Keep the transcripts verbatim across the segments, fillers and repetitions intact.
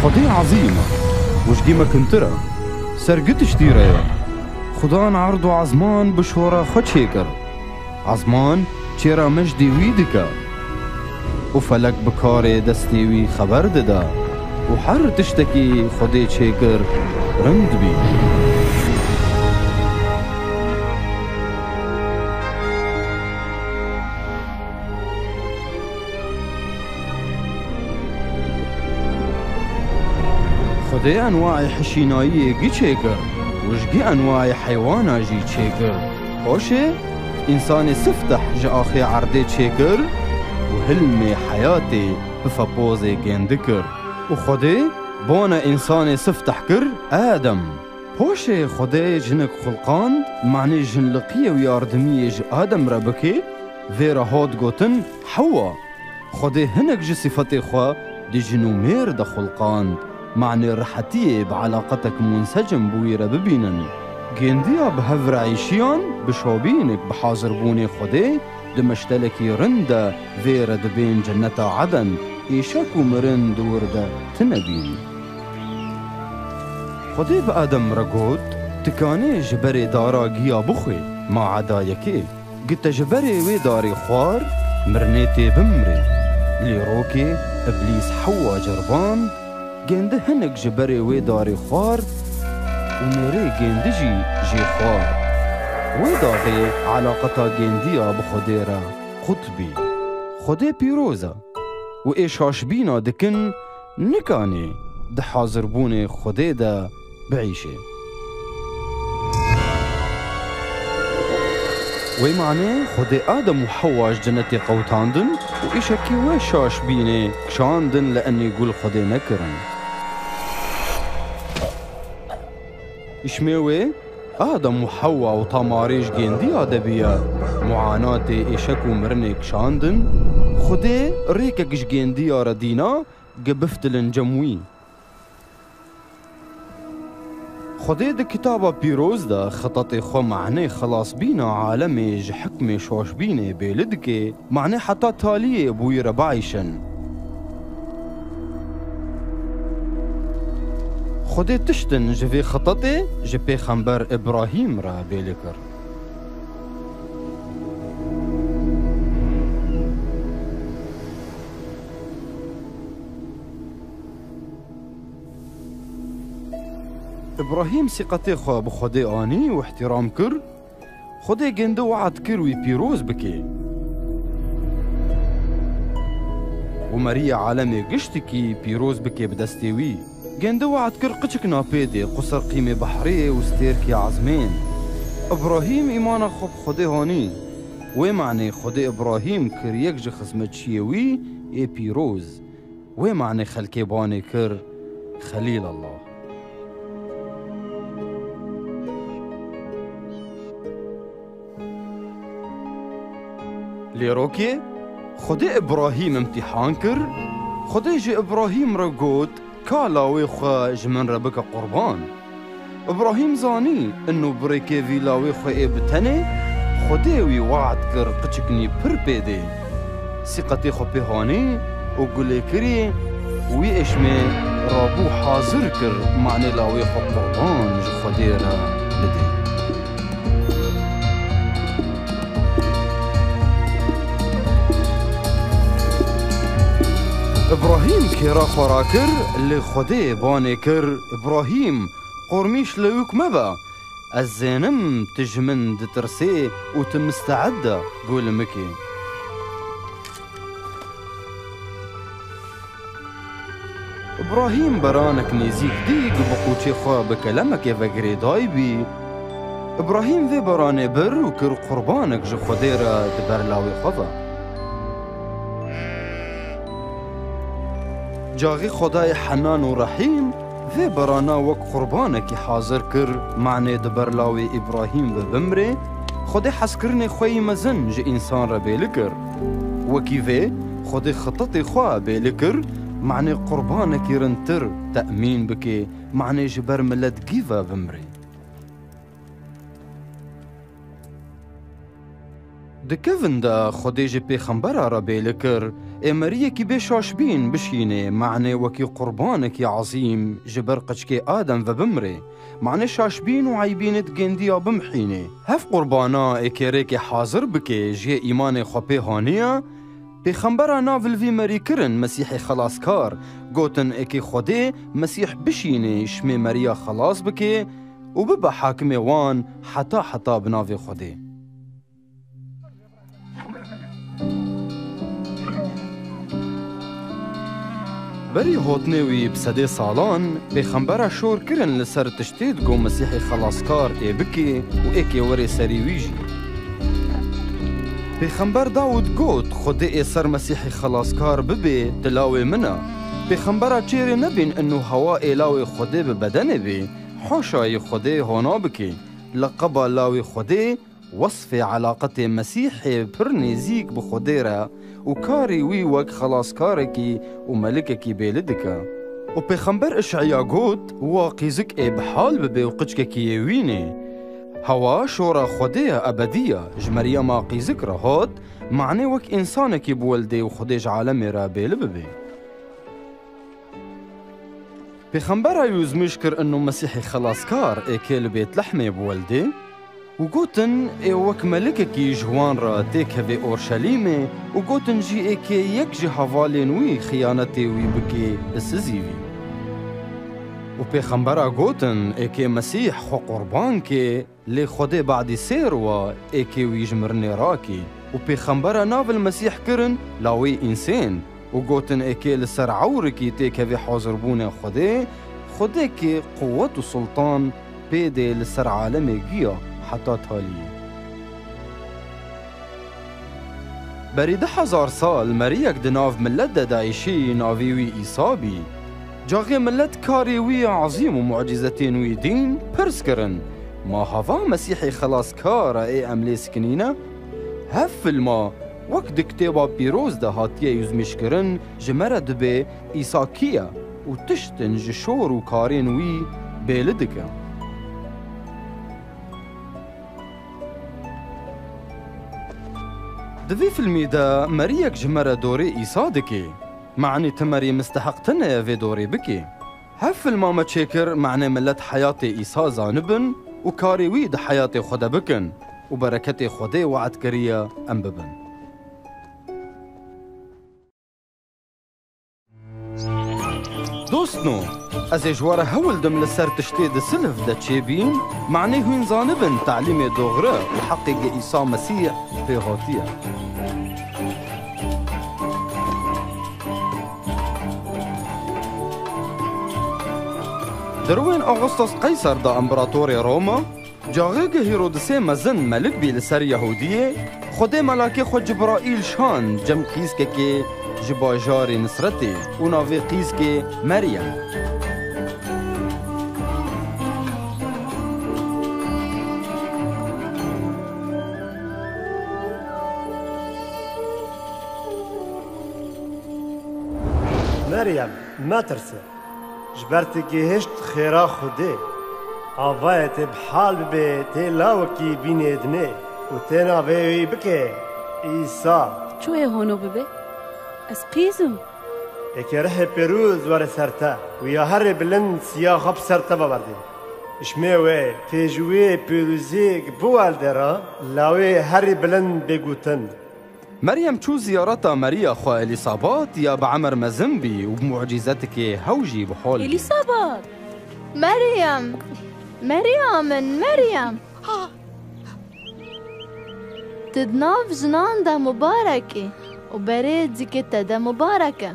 Xwedê ezîm e û ji gî me kintir e. Ser gi tiştî re ye. Xudan erd û ezman bi şora xwe çêkir. Ezman çêra mejdê wî dike. Û felek bi karê destê wî xeber dide. Û her tiştekî Xwedê çêkir rind bî. Xwedê enwayê hişînayiyê gî çêkir û ji gî enwayê heywana jî çêkir. Paşê însanê sifteh ji axê erdê çêkir û hilmê heyatê bi fepozê gêndi kir. Û Xwedê bana însanê sifteh kir Adem. Paşê Xwedê jinik xulqand, manê jinliqiyê û yardimiyê ji Adem re bikê, vê re hat gotin Hewa. Xwedê hinek ji sifetê xwe di jin û mêr de xulqand, manê rihetiyê bi eleqetek munsecim bi wî re bibînin. Gêndiya bi hev re êşiyan bi şabînek bi hazirbûnê Xwedê di meştelekî rind de vê re dibên cenneta Eden, êşek û mirin di wir de tine bîn. Xwedê bi Adem re got, Tikanê ji berê dara giya bixwê, maeda yekê. Gi te ji berê wê darê xwar, mirinê tê bimrê. Lê rokê Iblîs Hewa ceriband, gêndi hinek ji berê wê darê xwar û mêrê gêndi jî jê xwar. Wê daxê eleqeta gêndiya bi Xwedê re qut bî. Xwedê pîroz e û ê şaşbîna dikin nikanê di hazirbûnê Xwedê de biîşê. Wê manê Xwedê Adem û Hewa ji cenetê qewtandin û îşekî wê şaşbînê kişandin li enê gul Xwedê nekirin. Îşmê wê Adem û Hewa û tamarê ji gêndiya de biya muanatê êşek û mirinê kişandin, Xwedê rêkek ji gêndiya re dîna ge biftilin cem wî. Xwedê di Kitaba Pîroz de xitetê xwe manê xilasbîna alemê ji hikmê şaşbînê bêli dike, manê heta taliyê bi wî re biîşin. Xwedê tiştin ji vê xitetê ji pêxember Îbrahîm re bêli kir. Îbrahîm sîqetê xwe bi Xwedê anî û îhtîram kir. Xwedê gêndi we'd kir wî pîroz bike û meriyê alemê giştikî pîroz bike bi destê wî. Gêndi we'd kir qiçik napêdê, quser qîmê behrê û stêrkê ezmên. Îbrahîm îmana xwe bi Xwedê hanî. Wê manê Xwedê Îbrahîm kir yek ji xizmetçiyê wî ê pîroz. Wê manê xelkê banê kir Xelîlallah. Lê rokê Xwedê Îbrahîm îmtîhan kir, Xwedê ji Îbrahîm re got, Ka lawê xwe ji min re bike qurban. Îbrahîm zanî, ino birêkê vî lawê xwe ê bi tenê, Xwedê wî we'd kir qiçiknî pir pêdê. Sîqetê xwe pê hanî û gulê kirî, wî êşmê rabû hazir kir, manê lawê xwe qurban ji Xwedê re bidê. Îbrahîm kêra xwe rakir, lê Xwedê banê kir, Îbrahîm, qormîş lewik mebe. Ez zênim tu ji min ditirsê û tu miste'ed de go li min kê. Îbrahîm beranek nêzîk dî ku bi qûçê xwe bi kelemekê ve girêdayî bî. Îbrahîm vê beranê bir û kir qurbanek ji Xwedê re di ber lawê xwe ve. Caxî Xwedayê Henan û Rehîm vê berana wek qurbanekî hazir kir, manê di ber lawê Îbrahîm ve bimrê, Xwedê hezkirinê xwe yî mezin ji însan re bêli kir. Wekî vê, Xwedê xitetê xwe bêli kir, manê qurbanekî rindtir temîn bike, manê ji ber milet gî ve bimrê. Di kevin de Xwedê ji pêxembera re bêli kir, ê meriyekî bê şaşbîn bişînê, manê wekî qurbanekî ezîm ji ber qiçkê Adem ve bimrê, manê şaşbîn û eybînê di gendiya bimhînê. Hev qurbana ê kê rêkê hazir bikê ji yê îmanê xwe pê haniye, pêxembera nav li vî merî kirin Mesîhê Xelaskar, gotin ê kê Xwedê Mesîh bişînê ji mê meriya xelas bikê û bibe hakimê wan heta heta bi navê Xwedê. Berî hotnê wî bi sedê salan, pêxembera şor kirin li ser tiştê digo Mesîhê Xelaskar ê bikê û ê kê werê serî wî jî. Pêxember Dawûd got, Xwedê ê ser Mesîhê Xelaskar bibê, di lawê min e. Pêxembera çêrê nebîn inu hewa ê lawê Xwedê bi bedenê bê, haşayî Xwedê hona bikê. Leqeba lawê Xwedê wesfê elaqetê Mesîhê pir nêzîk bi Xwedê re û karê wî wek xelaskarekî û melikekî bêli dike. Û pêxember Îşeya got, Wa qîzik ê bi hal bibe û qiçkekî yê wînê. Hewa şora Xwedê ya ebedî ya ji Meryema qîzik re hat, manê wek însanekî biweldê û Xwedê ji alemê re bêli bibe. Pêxembera Yûzmîş kir inu Mesîhê Xelaskar ê kê li Bêtlehmê biweldê û gotin, ê wek melikekî ji wan re têkevê Orşelîmê û gotin jî ê kê yek ji hevalên wî xiyanetê wî bikê, bisizîvî. Û pêxembera gotin, ê kê Mesîh xwe qurban kê, lê Xwedê badî sêr wa ê kê wî ji mirinê rakî. Û pêxembera nav li Mesîh kirin lawê însên û gotin, ê kê li ser ewrikî têkevê hazirbûnê Xwedê, Xwedê kê quwet û sultan pê dê li ser alemê giya heta taliyê. Berî du hezar sal meriyek di nav milet de dayîşî, navê wî Îsa bî. Caxê milet karê wî ezîm û mucîzetên wî dîn, pirs kirin, Ma hava Mesîhê Xelaskar e ê em lê sikinîne? Hev filma, wek di Kitêba Pîroz de hatiye yûzmîşkirin, ji me re dibê Îsa kî ye û tiştin ji şor û karên wî bêli dike. Di vî filmî de meriyek ji me re dorê Îsa dike. Manî ti merî misteheq tine vê dorê bike. Hev filma me çêkir, manê milet heyatê Îsa zanibin û karê wî di heyatê xwe de bikin û bereketê Xwedê we'd kiriye em bibin. Dostno, ez ê ji we re hewl dim li ser tiştê di silf de çêbîn, manê hûn zanibin talîmê doxre û heqê ge Îsa Mesîh pê hatiye. Di rûyên Augustus Qeyser de, împeratorê Roma, Caxê ge Hîrodisê mezin melik bî li ser Yehûdiyê, Xwedê melakê xwe Cibraîl şand cem qîzkekê ji bajarê Nisretê û navê qîzkê Meryem. Meryem, metirse. Ji ber tu gihişt xêra Xwedê. Avayê te bi hal bibe tê lawekî bînê dinê û tê navê wî bike Îsa. Çûyê hono bibe? Ez qîz im. Eke rihê pêrûz were ser te û ya herê bilind siya xwe bi ser te ve werde. Ji mê wê tê ji wê pêrûziyek biwelde re lawê herî bilind bê gotin. Meryem çû ziyareta meriya xwe Elîsabat ya bi emer mezin bî û bi mucîzetikê hew jî bi hol bî. Elîsabat! Meryem! Meriya min, Meryem! Tu di nav jinan de mubarek î û berê dikê te de mubarek e.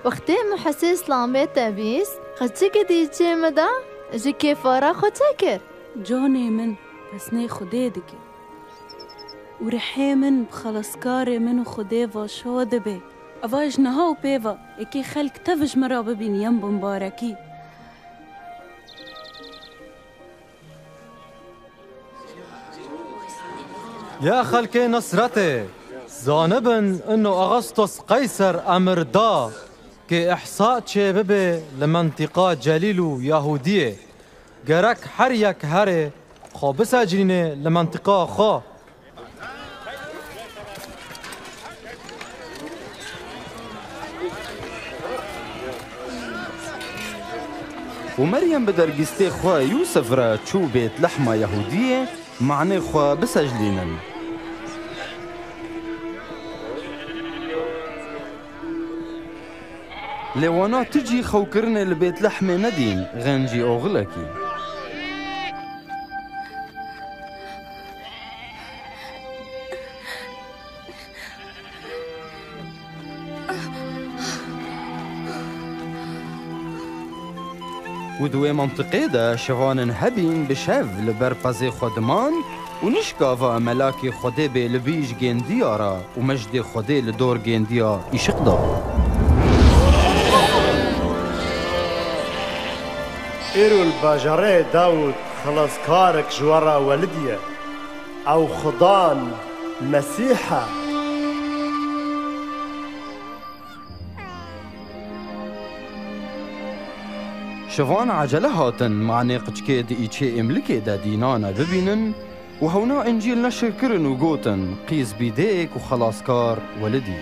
Wextê Muhesê slamê te bîst, qeçikê dî çê min da, ji kêfa re xwe çekir. Canê min pesnê Xwedê dike. Û rihê min bi xelaskarê min û Xwedê ve şo dibe. Eva ji niha û pê ve, êkê xelk tev ji min re bibîniyen bi mibarekî. Ya xelkê Nisretê, zanibin ino Augustus Qeyser emir da, ke îhsa çêbibe li mentiqa Celîl û Yahûdiyê. Gerek her yek here xwe bisecrîne li mentiqa xwe. Û Meryem bi dergîstê xwe Yûsif re çû Bêtlehma Yehûdiyê, manê xwe bisejlînin. Lê wana tu cî xewkirinê li Bêtlehmê nedîn, xencî oxilekî. Û di wê mintiqê de şivanên hebîn bi şev li ber pezê xwe diman û nişka va melakê Xwedê bê li bîj gêndiya re û mejdê Xwedê li dor gêndiya îşiq da. Îro li bajarê Dawûd xelaskarek ji we re welidî ye. Ew Xudan Mesîh e. Şivan ecele hatin manê qiçkê di îçê êmlikê de dînane bibînin û hewna Încîl neşir kirin û gotin, Qîz bî dêk û xelaskar welidî.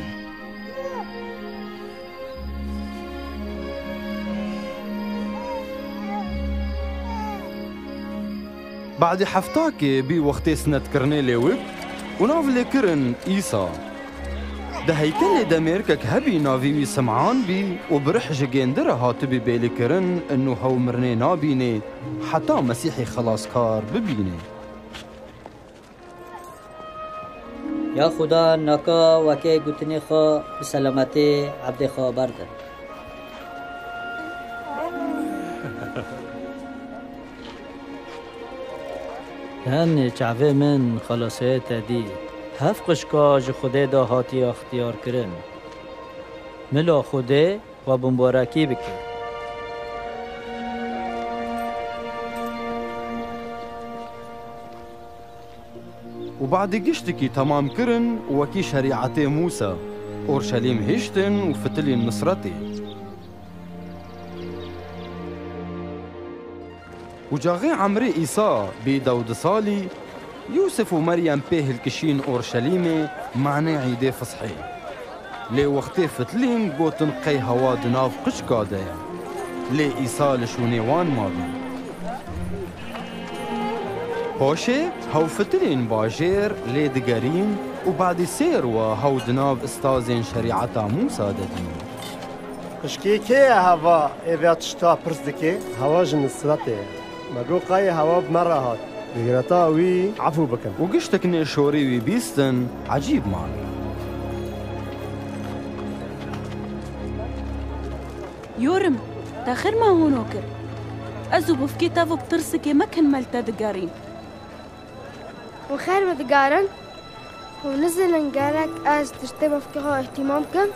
Badî heftakê bî wextê sinetkirinê lê wik û nav lê kirin Îsa. Di heykelê de mêrkek hebî navê wî Sim'an bî û bi rih ji gêndi re hatibî bêlikirin, inu hew mirinê nabînê heta Mesîhê Xelaskar bibînê. Ya Xuda, naka wekê gotinê xwe bi selametê evdê xwe berdin. Tenê çavê min xelasê te dî. Hev qişka ji Xwedê de hatiye extiyar kirin. Mila Xwedê we bimbarekî bike. Û badî giştikî temam kirin, wekî şerîetê Mûsa, Orşelîm hiştin û fitilîn Nisretê. Û caxê emrê Îsa bî dewdi salî, Yûsif û Meryem pê hilkişîn Orşelîmê, manê Îdê Fisxê. Lê wextê fitilîn, gotin qey hewa di nav qicka de ye. Lê Îsa li şûnê wan mabî. Paşê hew fitilîn bajêr lê digerîn û badî sêr wa hew di nav istazên şerîeta Mûsa de dîn. Qişkê kê ye heva ê vê tişta pirs dike? Hewa ji Nisretê ye. Me got, qayê hewa bi me re hat. Bi gireta wî efû bikin. Û giştek nê şorî wî bîstin, ecîb man. Yorim, te xêr me hûno kir. Ez û bifkê te bi tirsikê me kin me li te digerîn. Û xêr me digerin. Hûn nizanin gerek ez tiştê bifkê xwe îhtîmam bikim?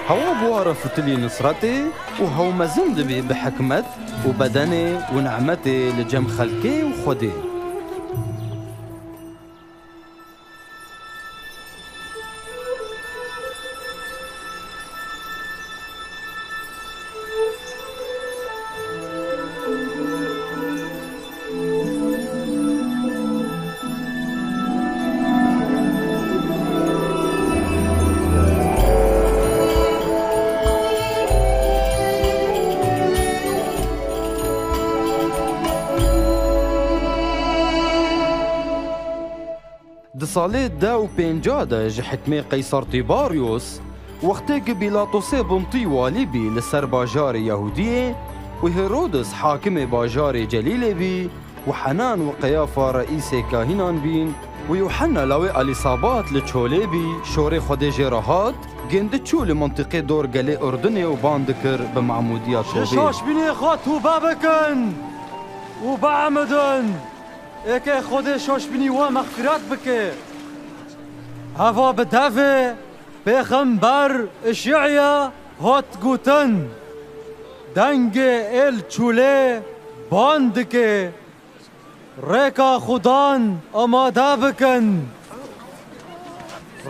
Hewa bi wa re fitilî Nisretê û hew mezin dibî bi hikmet û bedenê û nimetê li cem xelkê û Xwedê. Di salê deh û pênca de ji hikmê Qeysar Tîbaryos, wextê ku Pîlatosê Buntî walî bî li ser bajarê Yehûdiyê û Hêrodis hakimê bajarê Celîlê bî û Henan û Qeyafa reîsê kahînan bîn û Yûhenna lawê Elîsabat li çolê bî, şorê Xwedê jê re hat, gêndi çû li mintiqê dor gelê Urdunê û ban dikir bi memûdiya Ji tobê. şaşbînê xwe tûbe bikin û biemidin. Êkê Xwedê şaşbînî we mexfîret bike. Heva bi devê pêxember Îşeya hat gotin, dengê êl çûlê ban dike, rêka Xudan amade bikin.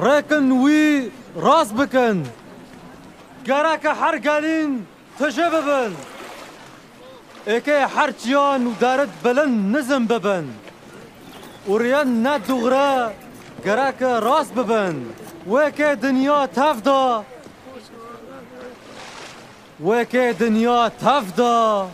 Rêkin wî rast bikin. Gereke her gelîn tije bibin. Êkê her çiyan û derit bilind nizm bibin. Û riyên ne dûxre Gerek rast bibin. Wekê dinya tev da. Wekê dinya tev da.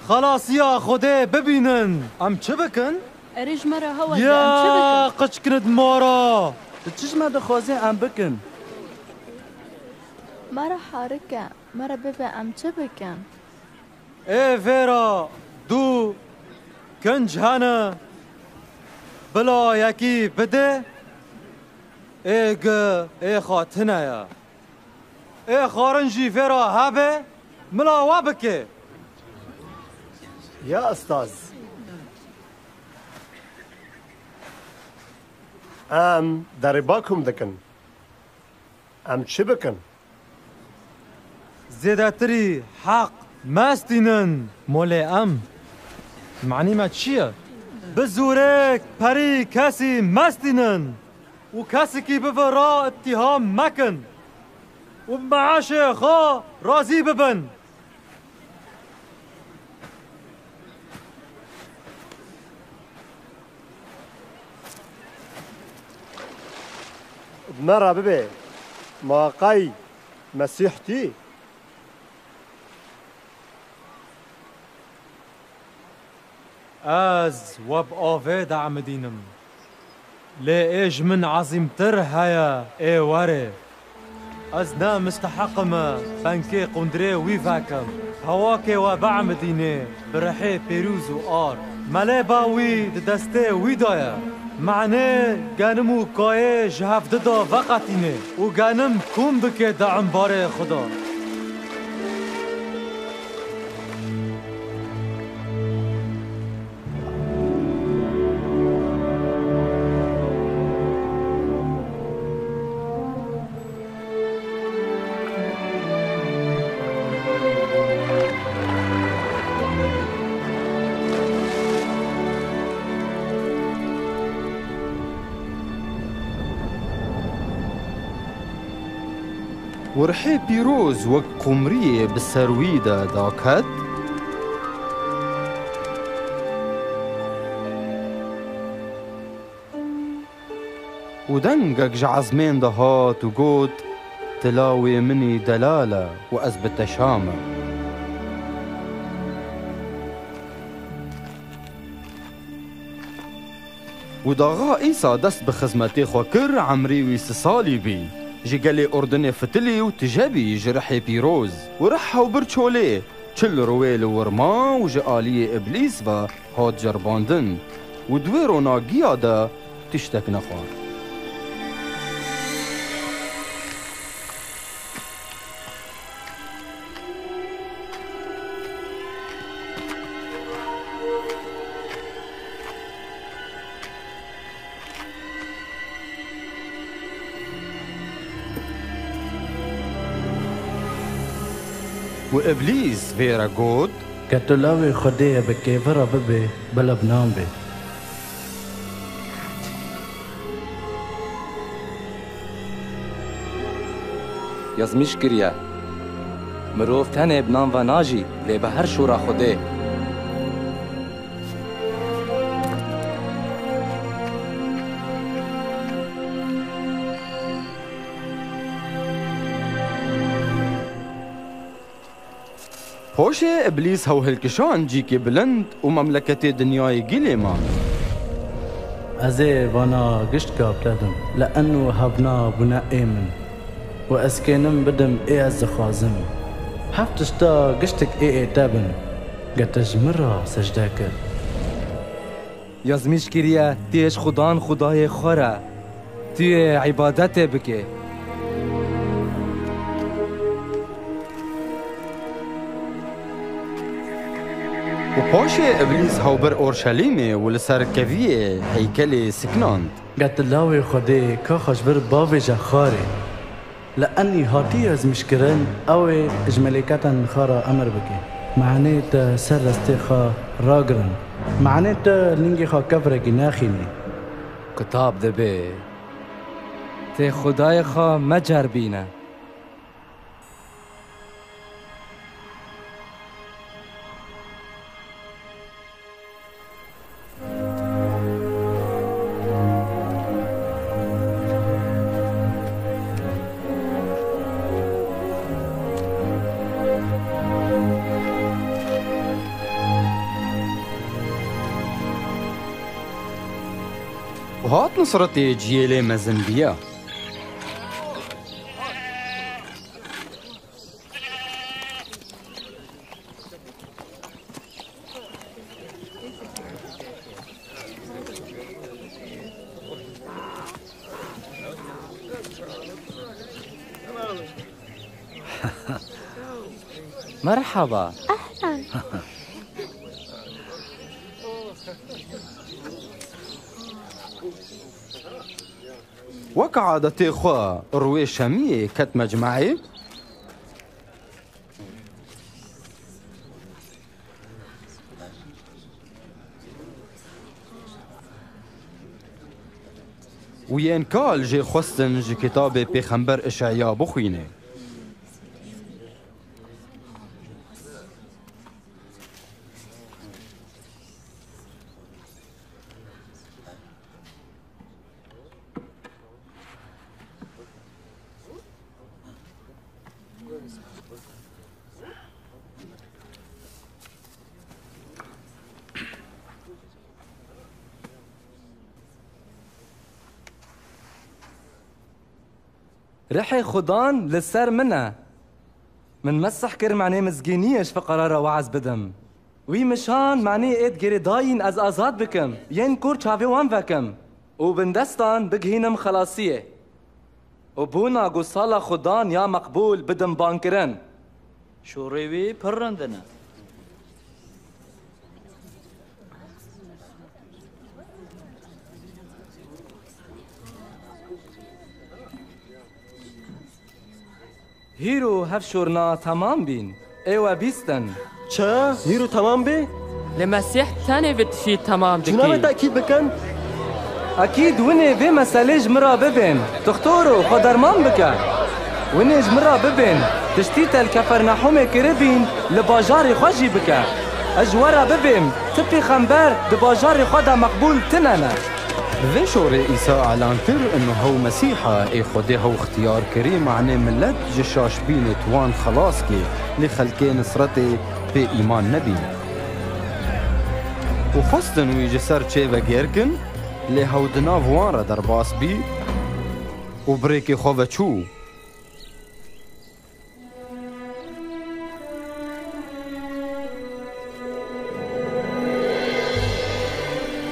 Xelasiya Xwedê bibînin. Em çi bikin? Erê ji me re hewe de, em çi bikin? Ya qiçkinit mara. Tu çi ji me dixwazî em bikin? Me re harike, me re bibe, em çi bikin? Ê vêra du kinc hene, bila yekî bidê, ê gi ê xwe tune ye. Ê xwarin jî vêra hebe, mila we bike. Ya ustaz. Em derîba kom dikin. Em çi bikin? Zêdetirî heq mestînin. Molê em. Manî me çi ye? Bi zûrek perî kesî mestînin. Û kesikî bi vira îttiham mekin. Û bi meaşê xwe razî bibin. Bi me re bibe, ma qey Mesîh tî? Ez we bi avê diemidînim. Lê ê ji min ezîmtir heye, ê were. Ez ne misteheq me penkê qundirê wî vekim. Hewa ke we biemidîne bi rihê pîroz û ar. Melêba wî di destê wî de ye. Manê genim û kayê ji hevdi de veqetîne û genim kom bike di embarê xwe de. Û rihê pîroz wek qumriyê bi ser wî de daket. Û dengek ji ezmên de hat û got, "Tu lawê min î delal e û ez bi te şa me." Û daxa Îsa dest bi xizmetê xwe kir, emrê wî sî salî bî. Ji gelê Urdinê fitilî û tije bî ji rihê pîroz. Û rih hew bir çolê, çil rûyê li wir ma û ji aliyê Îblîs ve hat ceribandin. Û di wê ronagiya de tiştek nexwar. Û Îblîs vê re got, Ke tu lawê Xwedê ye, bi kêvira bibe, bila bi nan be. Yazmîş kiriye, mirov tenê bi nan ve najî, lê bi her şora Xwedê. Paşê Îblîs hew hilkişand cîkê bilind û memleketê dinyayê gîlê man. Ez ê vana giştka bi te dim, li enû hevna bûne ê min. Û ez kênim bidim ê ez dixwazim. Heft tişta giştik ê ê te bin, ge te ji min re secde kir. Yazmîş kiriye, tu yê ji Xudan Xwedayê xwe re, tu yê îbadetê bike. Û paşê Îblîs hew bir Orşelîmê û li ser keviyê heykelê sikinand. Ge tu lawê Xwedê, ka xwe ji vir bavêje xarê. Li enî hatî yazmîşkirin, ew ê ji melêketên xwe re emir bike. Manê te ser restê xwe ragirin. Manê te lingê xwe kevrekî nexînî. Kitab dibê, tê Xwedayê xwe meceribîne. Nusretê ciyê lê mezin bûye. Merhaba. Ehlen. Wek adetê xwe rûyê şemiyê ket mecmeyê. Û yên kal jê xwestin ji kitabê Pêxember Işeya bixwîne. Rihê Xudan li ser min e. Min mesih kir, manê mizgîniyê ji fiqara re weaz bidim. Wî min şand, manê êd girêdayîn ez azad bikim, yên kor çavê wan vekim û bindestan bigihînim xelasiyê. Û bona ku sala Xudan ya meqbûl bidim bankirin. Şûrê wî pir rind in. Hîro hev şûrna temam bîn. Ê we bîstin. Çi? Hîro temam bî? Lê Mesîh tenê vê tiştî temam dikî. Çûna wê tekîd bikin? Ekîd winê vê meselê ji min re bibên. Dixtoro, xwe derman bike. Winê ji min re bibên. Tiştî te li Kefernahûmê kiribîn, li bajarê xwe jî bike. Ez ji we re bibêm, ti pêxember di bajarê xwe de meqbûl tine ne. Bi vê şorê Îsa elan kir, inu hew Mesîh e, ê Xwedê hew xtiyar kirî, manê milet ji şaşbînê wan xelas kê, lê xelkê Nisretê pê îman nebîn. Û xwestin wî ji ser çê vegêr kin, lê hew di nav wan re derbas bî û bi rêkê xwe ve çû.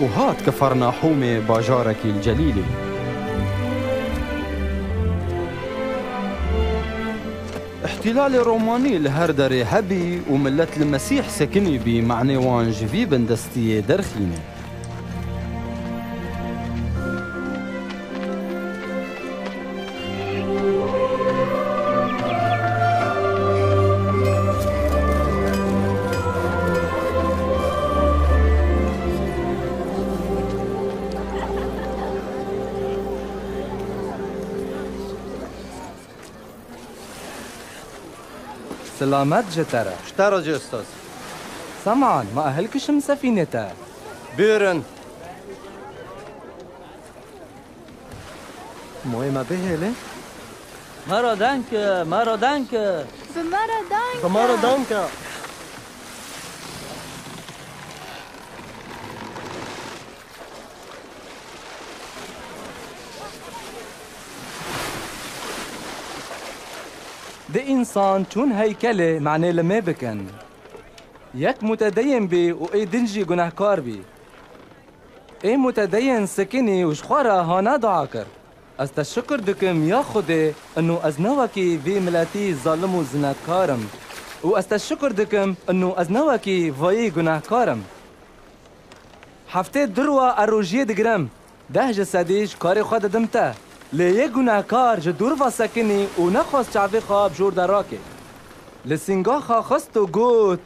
Û hat Kefernahûmê, bajarekî li Celîlê. Îhtîlalê Romanî li her derê hebî û milet li Mesîh sekinî bî, manê wan ji vî bindestiyê derxînê. Silamet ji te re. Ji te re jî, ustaz. Sem'an, ma hilkişim sefînê te. Bûrin. Moyê me bihêle. Mero danke, mero danke. Bi me re danke. Bi me re danke. Di însan çûn heykelê manê limê bikin. Yek mutedeyên bî û ê din jî gunehkar bî. Ê mutedeyên sikinî û ji xwe re hane dua kir. Ez te şikir dikim ya Xwedê, inu ez ne wekî vî miletî zalim û zinekar im. Û ez te şikir dikim, inu ez ne wekî vayî gunehkar im. Heftê dirwa ez rojiyê digirim, deh ji sedî ji karê xwe didim te. Lê yê gunehkar ji dûr ve sekinî û nexwest çavê xwe bi jor de rake. Li sînga xwe xist û got,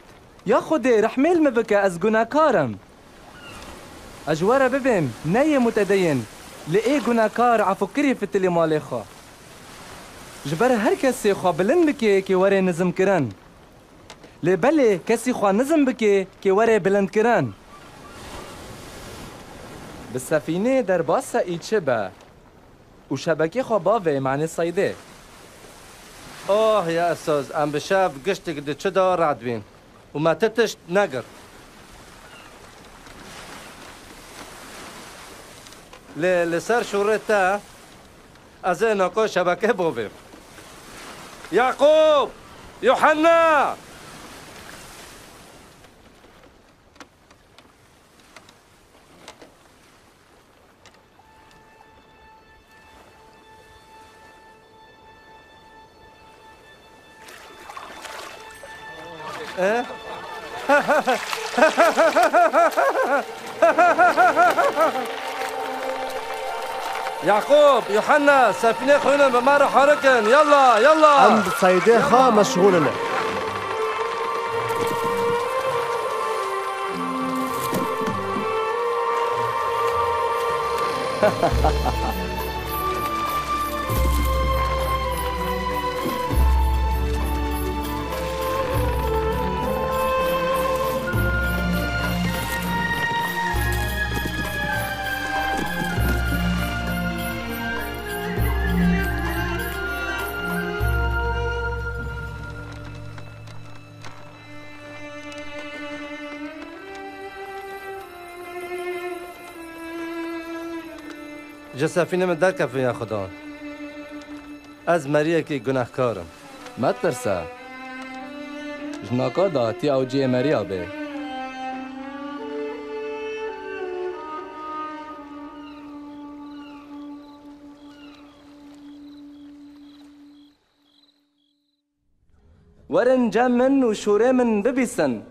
Ya Xwedê, rehmê li min bike, ez gunehkar im. Ez ji we re bibêm, ne yê mutedeyên, lê ê gunehkar efûkirî fitilê malê xwe. Ji ber her kesê xwe bilind bike kê were nizimkirin. Lê belê kesî xwe nizm bike kê were bilindkirin. Bi sefînê derbasa î çi be û şebekê xwe bavê manê seydê. Oh ya Esaz, em bi şev giştik di çi de rad bîn û me ti tişt negir. Lê li ser şûrê te ez ê nako şebekê bovêm. Yaqûb! Yuhanna! E? Yaqûb, Yuhanna, sefînê xwînin bi me re herikin. Yalla, yalla. Em bi seydê xwe meşxûl in. Ji sefînê min derkevin ya Xudan. Ez meriyekî gunehkar im. Metirse. Ji naka de tî ew cihê meriya bê. Werin cem min û şûrê min bibîsin.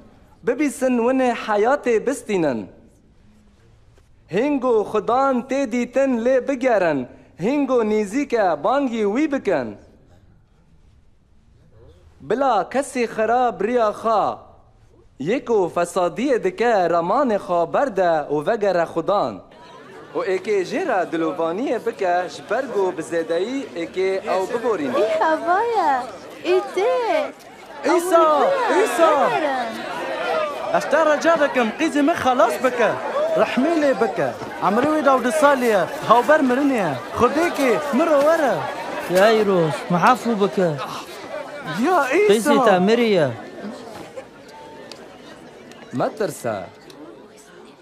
Bibîsin winê heyatê bistînin. Hîngo Xudan tê dîtin lê bigerin, hîngo nîzîk e bangî wî bikin. Bila kesî xirab riya xwe, yê ku fesadiyê dike ramanê xwe berde û vegere Xudan. Û êkê jê re dilovaniyê bike ji ber ku bi zêdeyî êkê ew biborîne. Î heva ye, î tê. Îsa! Îsa! Ez te rica dikim, qîzê min xelas bike. Rehmî lê bike. Emrê wî dawdi salî ye. Hawber mirinê ye. Xwedêkê, miro were. Yayros, mihafû bike. Ya Îsa! Qîzê te miriye. Metirse.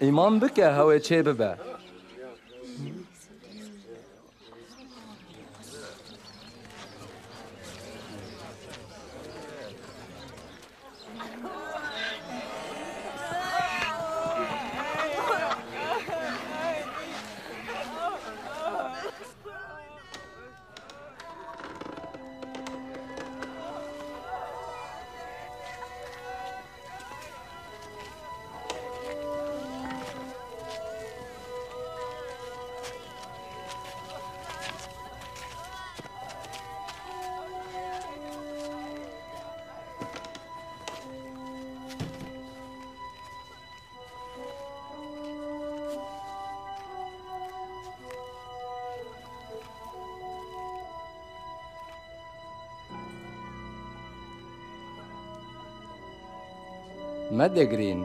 Îman bike, hewê çê bibe. Medigirîn.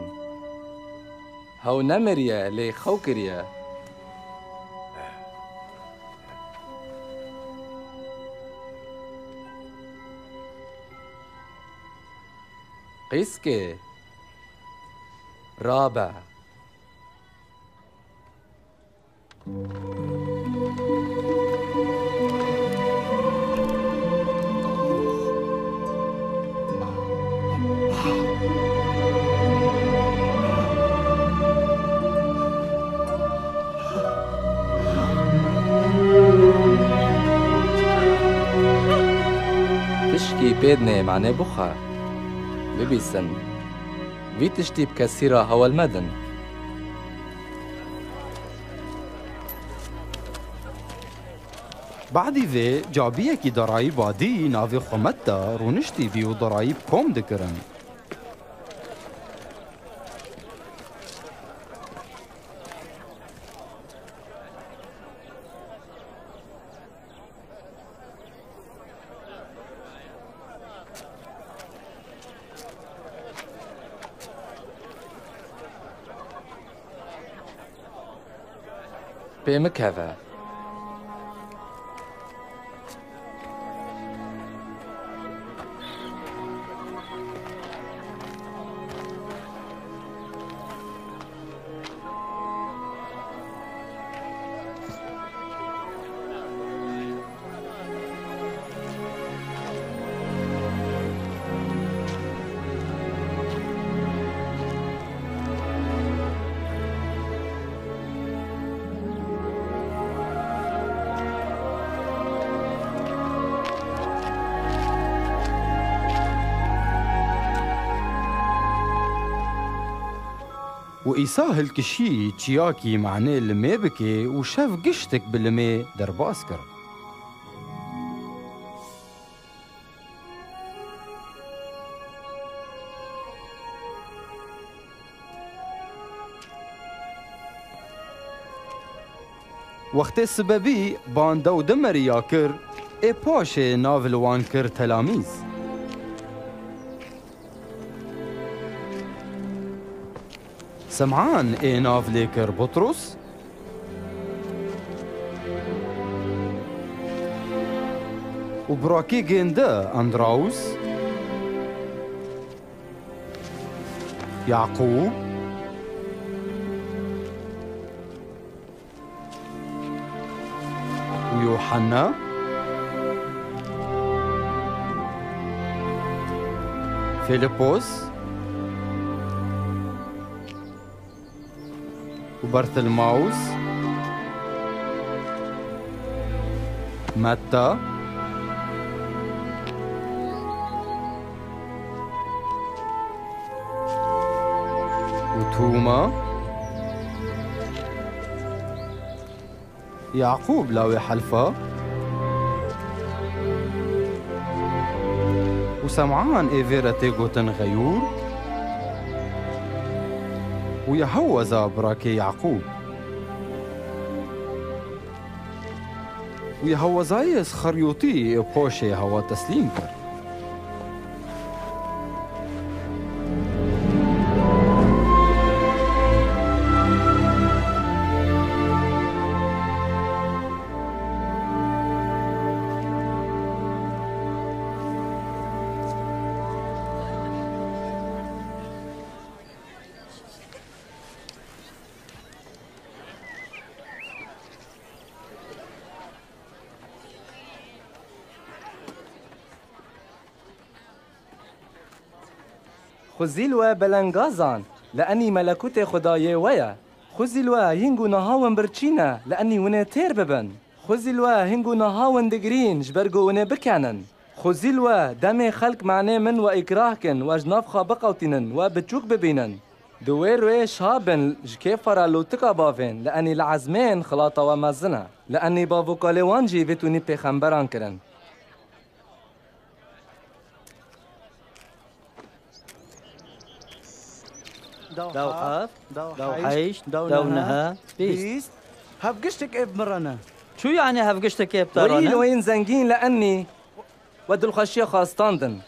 Hew nemiriye, lê xew kiriye. Qîzkê, rabe. Tişkî pê dinê, manê bixwe, bibîsin. Vî tiştî bi kesî re hewel medin. Badî vê cabiyekî darayî badî navê xwe met de rûniştî bî û darayî bi kom dikirin. Pê min keve. Û Îsa hilkişî çiyakî manê limê bikê û şev giştik bi limê derbas kir. Wextê sibe bî, bande û demeriya kir, ê paşê nav li wan kir telamîz. Sem'an ê nav lê kir Butrus û birakê gênde Andraus, Yaqûb û Yuhanna, Filipos û Bartilmaus, Metta û Tûma, Yaqûb lawê Helfa û Sem'an ê vê re tê gotin Xeyûr û Yeheweza birakê Yaqûb û Yehewezayê Isxeryotî ê poşê hewa teslîm kir. Xwezî li we belengazan, li enî melekûtê Xwedayê we ye. Xwezî li we hîn ku niha win birçî ne, li enî winê têr bibin. Xwezî li we hîn ku niha win digirîn, ji ber ku winê bikenin. Xwezî li we demê xelk manê min we îkrah kin, we ji nav xwe biqewtînin, we biçûk bibînin. Di wê rûyê şa bin, ji kêfa re lûtika bavên, li enî li ezmên xilata we mezin e. Li enî bav û kalê wan jî vê tûnî pêxemberan kirin. Dew heft, dew heşt, dew neh, bîst. Hev giştek ê bi min re ne. Çû yani hev giştek ê bi te re ne? Wî loyên zengîn li enî we dilxweşiya xwe standin.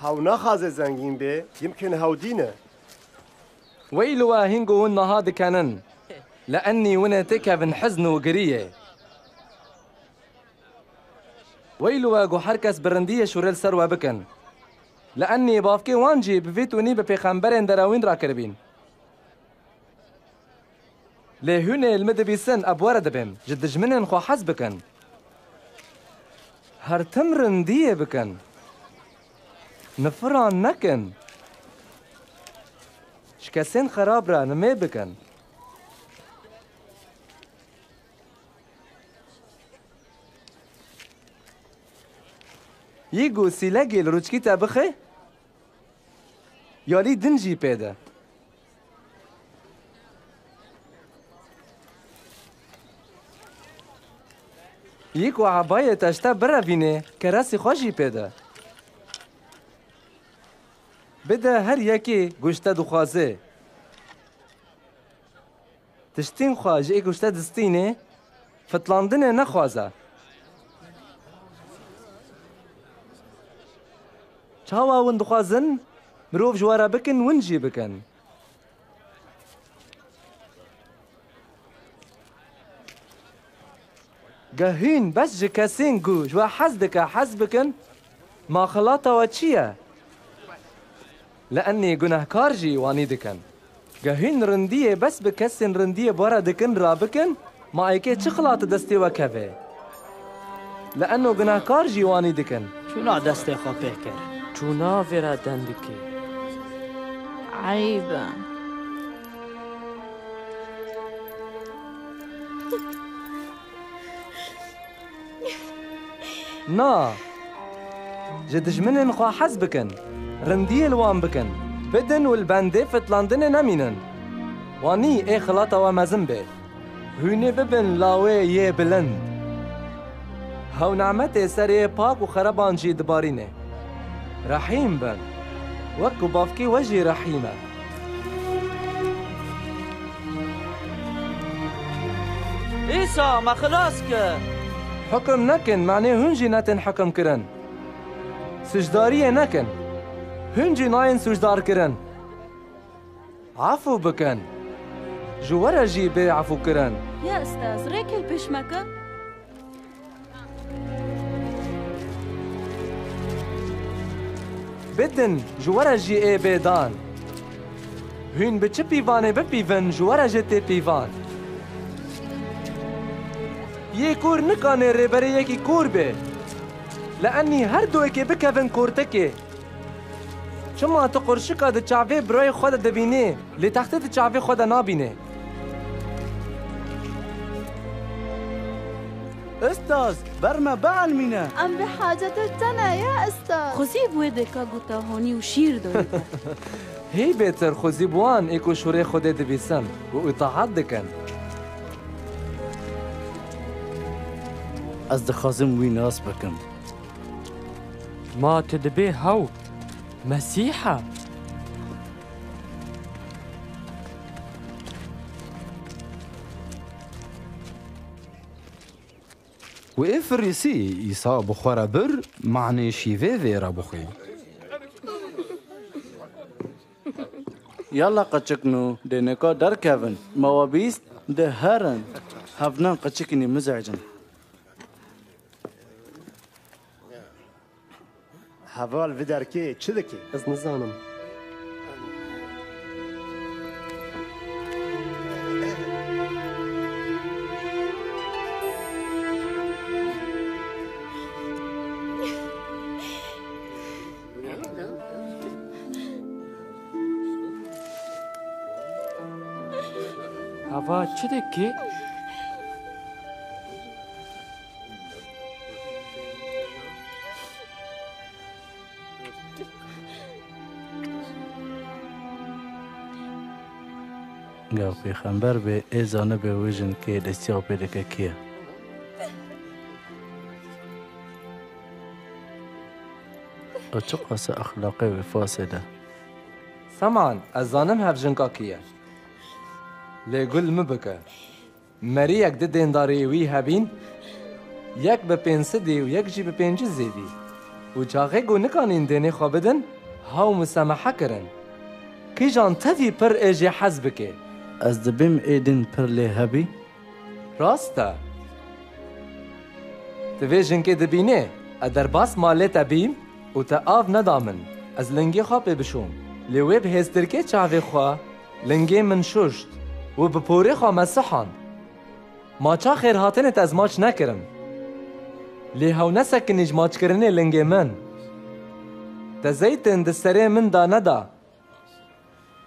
Hew naxwaze zengîn bê, yimkin hew dîn e. Wey li we hîn ku hûn niha dikenin, li enî winê têkevin hizn û giriyê. Wey li we ku her kes bi rindiyê şûrê li ser we bikin. Li enî bavkê wan jî bi vî tûnî bi pêxemberên derewîn re kiribîn. Lê hûn ê li min dibîsin, ez bi we re dibêm. Ji dijminên xwe hez bikin. Her tim rindiyê bikin. Nifiran nekin. Ji kesên xerab re nimê bikin. Yî ku sîlegî li rûçkî te bixe, yalî din jî pê de. Yî ku ebayê te ji te birevîne, keresî xwe jî pê de. Bide her yekê ku ji te dixwaze. Tiştên xwe ji ê ku ji te distîne, fitlandinê nexwaze. Çawa hûn dixwazin mirov ji we re bikin, hûn jî bikin. Ge hûn bes ji kesên ku ji we hez dike hez bikin, ma xilata we çi ye? Li enî gunehkar jî wanî dikin. Ge hûn rindiyê bes bi kesên rindiyê bi we re dikin, rabikin, ma êkê çi xilat destê we keve? Li eno gunehkar jî wanî dikin. Çûna destê xwe pê kir. Çûna vê re dendikê. Eyb e. Na. Ji dijminên xwe hez bikin. Rindiyê li wan bikin. Bidin û li bendê fitlandinê nemînin. Wanî ê xilata we mezin bê. Hûnê bibin lawê yê bilind. Hew nimetê serê yê pak û xereban jî dibarîne. Rehîm bin. Wek ku bavkê we jî rehîm e. Îsa, me xilas kir. Hukum nekin, manê hûn jî netin hukum kirin. Sûcdariyê nekin. Hûn jî nayên sûcdar kirin. Efû bikin. Ji we re jî bê efû kirin. Ya Estaz, rêkê li pêş me ke. Bidin, ji we re jî ê bê dan. Hûn bi çi pîvanê bipîvin, ji we re jî tê pîvan. Yê kûr nikane rêberê yekî kûr bê. Li enî her du yekê bikevin kûrtikê. Çima tu qurşika di çavê birayê xwe de dibînî, lê textê di çavê xwe de nabînî? Ustaz, ber me bielmîne. Em bi hacetê te ne ya ustaz. Xwezî bi wê deka gota honî û şîr doyî te. Hî bêtir xwezî bi wan ê ku şûrê Xwedê dibîsin û îtaat dikin. Ez dixwazim wî nas bikim. Ma tu dibê hew Mesîh e? Wê Firîsî Îsa bi xwe re bir, manê şîvê vê re bixwî. Yala qeçikno, dê nika derkevin. Ma we bîst, dê herin. Hevnan qeçikînî mizecin. Heval, vî derkê çi dikê? Ez nizanim. Heval, çi dikê? Gava pêxember bê, ê zanibê wê jinkê destî xwe pê dike kî ye. Û çiqas e exlaqê wê fasê de. Seman, ez zanim hev jinka kî ye. Lê gul min bike. Meriyek di dêndarê wî hebîn, yek bi pênc sedî û yek jî bi pêncî zêdî. Û çaxê ku nikanîn dênê xwe bidin, hew musemahe kirin. Kîjan tevî pir ê jê hez bike? Ez dibêm ê din pir lê hebî. Rast e. Tu vê jinkê dibînê, ez derbas malê te bîm û te av neda min. Ez lingê xwe pê bişom. Lê wê bi hêztirkê çavê xwe lingê min şuşt û bi porê xwe me sihand. Maça xêrhatinê te ez maç nekirim. Lê hew nesekinî ji maçkirinê lingê min. Te zeytin di serê min de neda.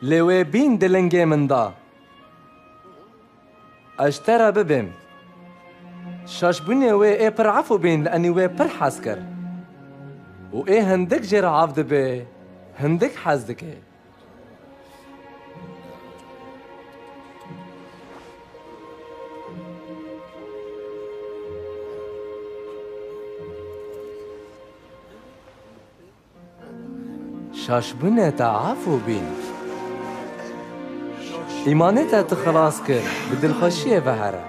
Lê wê bîn di lingê min da. Ez ji te re bibêm. Şaşbûnê wê ê pir efû bîn li enî wê pir hez kir. Û ê hindik jê re av dibe, hindik hez dike. Şaşbûnê te efû bîn. Îmanê te tu xilas kir, bi dilxweşiyê ve here.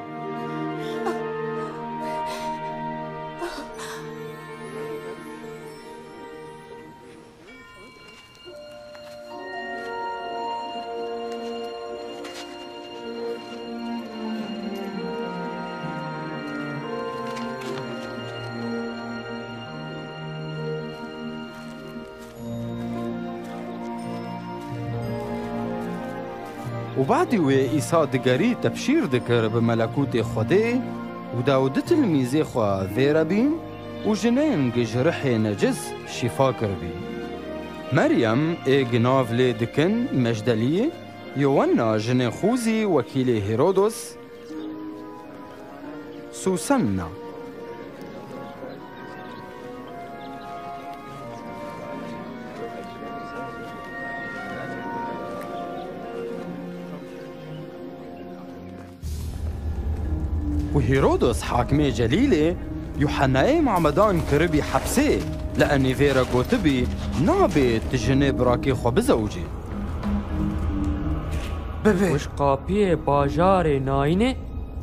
Û badî wê Îsa digerî tebşîr dikir bi melekûtê Xwedê û da û du tilmîzê xwe vê re bîn û jinên gi ji rihê necis şîfa kiribî. Meryem ê gi nav lê dikin Mejdeliyê, Yowanna jinê Xûzî wekîlê Hêrodos, Sûsanna. Û Hîrodos hakimê Celîlê Yuhennayê Muhammedan kiribî hepsê, li enî vê re gotibî, "Nabê tu jinê birakê xwe bizewicî." Bibe. Û ji qapiyê bajarê Nayînê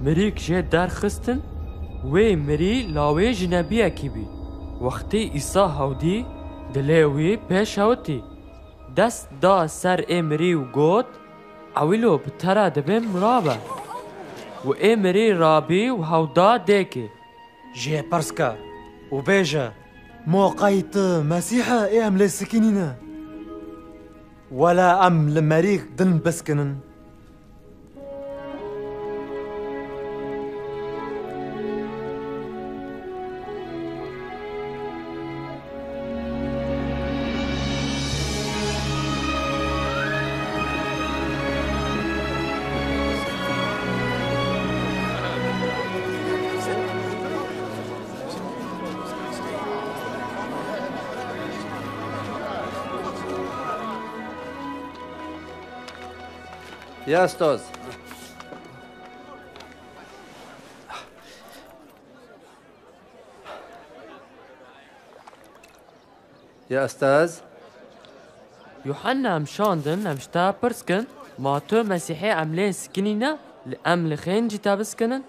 mirîk jê derxistin, wê mirî lawê jinebiyekî bî. Wextê Îsa hew dî, dilê wî pê şewitî. Dest da ser ê mirî û got, "Ewilo bi te re dibêm rabe." Û ê mirî rabî û hew da dêkê. Jê pirs ke û bêje, "Moqayî tu Mesîh e ê em lê sikinîne? Wela em li merîk din biskinin?" Ya Ustaz. Ya Ustaz. Yuhanna em şandin, em ji te pirs kin, ma tu Mesîhê em lê sikinîne, li em li xêncî te biskinin?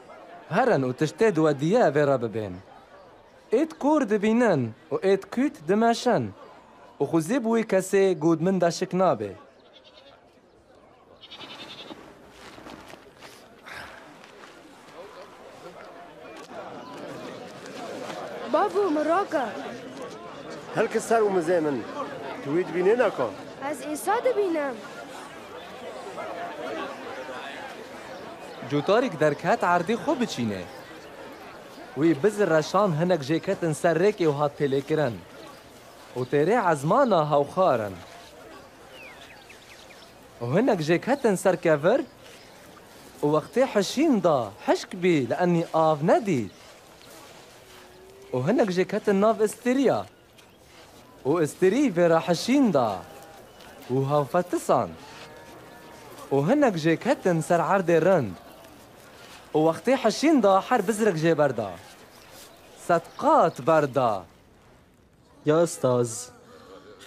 Herin û tiştê di we diye vê re bibên. Êt kor dibînin û êt kût dimeşin û xwezî bi wî kesê ku di min de şik nabe. Bavo, min rake. Hilke ser û mizê min. Tu wî dibînî naka? Ez Îsa dibînim. Cotarîk derket erdê xwe biçîne. Wî bizir reşan hinek jê ketin ser rêkê û hat pêlêkirin. Û têrê ezmana hewxarin. Û hinek jê ketin ser kevir û wextê hişîn da hişk bî li enî av nedît. Û hinek jê ketin nav istiriya. Û istirî vê re hişîn da û hewfetisand. Û hinek jê ketin ser erdê rind. Û wextê hişîn da her bizrek jê berda. Sed qat berda. Ya Ustaz,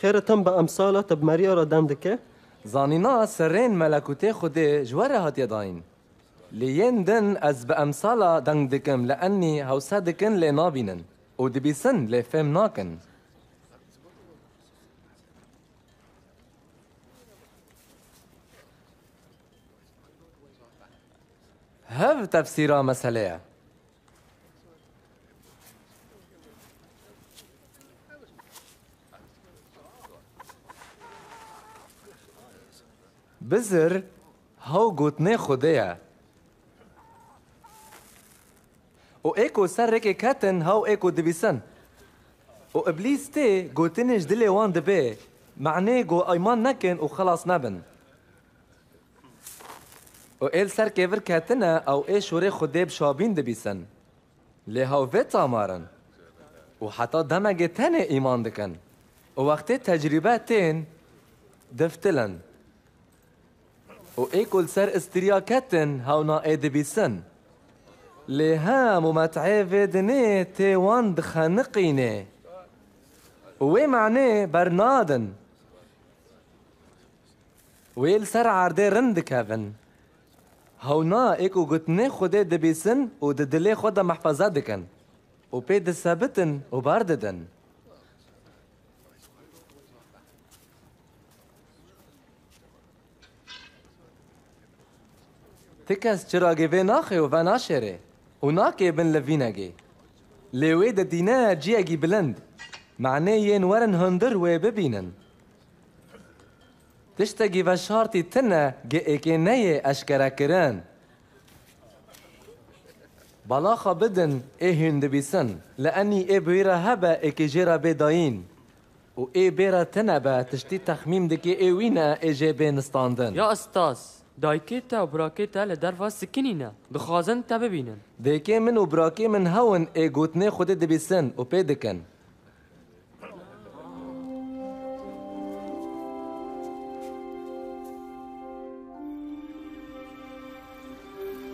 xêr e tem bi emsala te bi meriya re dem dike? Zanîna serên melekûtê Xwedê ji we re hatiye dayîn. Lê yên din ez bi emsala deng dikim, li enî hewse dikin lê nabînin û dibîsin lê fêm nakin. Hev tefsîra meselê ye. Bizir hew gotinê Xwedê ye. Û ê ku ser rêkê ketin hew ê ku dibîsin. Û Îblîs tê gotinê ji dilê wan dibe, manê ku îman nekin û xelas nebin. Û ê li ser kêvir ketine ew ê şûrê Xwedê bi şabîn dibîsin. Lê hew vê tamar in. Û heta demekê tenê îman dikin. Û wextê tecrîbe tên, diftilin. Û ê ku li ser istiriya ketin hewna ê dibîsin. Lê hem û met'ê vê dinê tê wan dixeniqînê. Û wê manê bernadin. Wê li ser erdê rind dikevin. Hewna ê ku gotinê Xwedê dibîsin û di dilê xwe de mehfeze dikin û pê disebitin û berdidin. Ti kes çiragê vê naxê û venaşêrê û nakê bin li vînegê. Lê wê didîne ciyekî bilind. Manê yên werin hundir wê bibînin. Tiştekî veşartî tune gi êkê neyê eşkerekirin. Bala xwe bidin ê hûn dibîsin. Li enî ê bi wî re hebe êkê jê re bê dayîn. Û ê bê re tune be tiştî texmîn dike ê wî ne ê jê bê nistandin. Ya Ustaz, dayikê te û birakê te li derva sikinî ne. Dixwazin te bibînin. Dêkê min û birakê min hewin ê gotinê Xwedê dibîsin û pê dikin.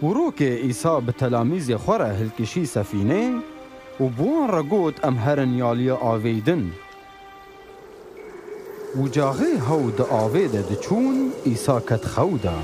Û rokê Îsa bi telamîzê xwe re hilkişî sefînê û bi wan re got, Em herin ya aliyê avê din. Û caxê hew di avê de diçûn, Îsa ket xew de.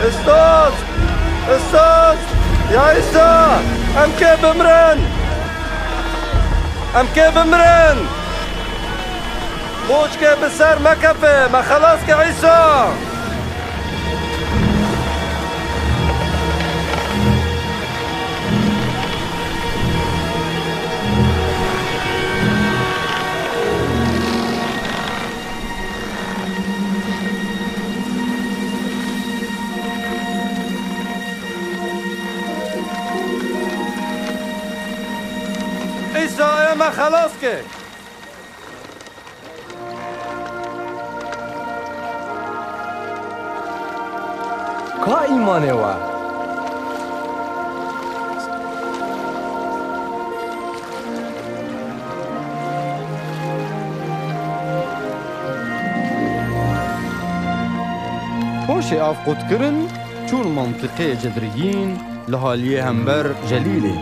Istos! Istos! Ya Îsa! Em kê bimrin! Em kê bimrin! Boçkê bi ser me kefe, me xelas ke Îsa! Îsa, ê me xelas ke! Ka îmanê we? Paşê av qut kirin, çûn mentiqê Cedriyîn, li haliyê hember Celîlê.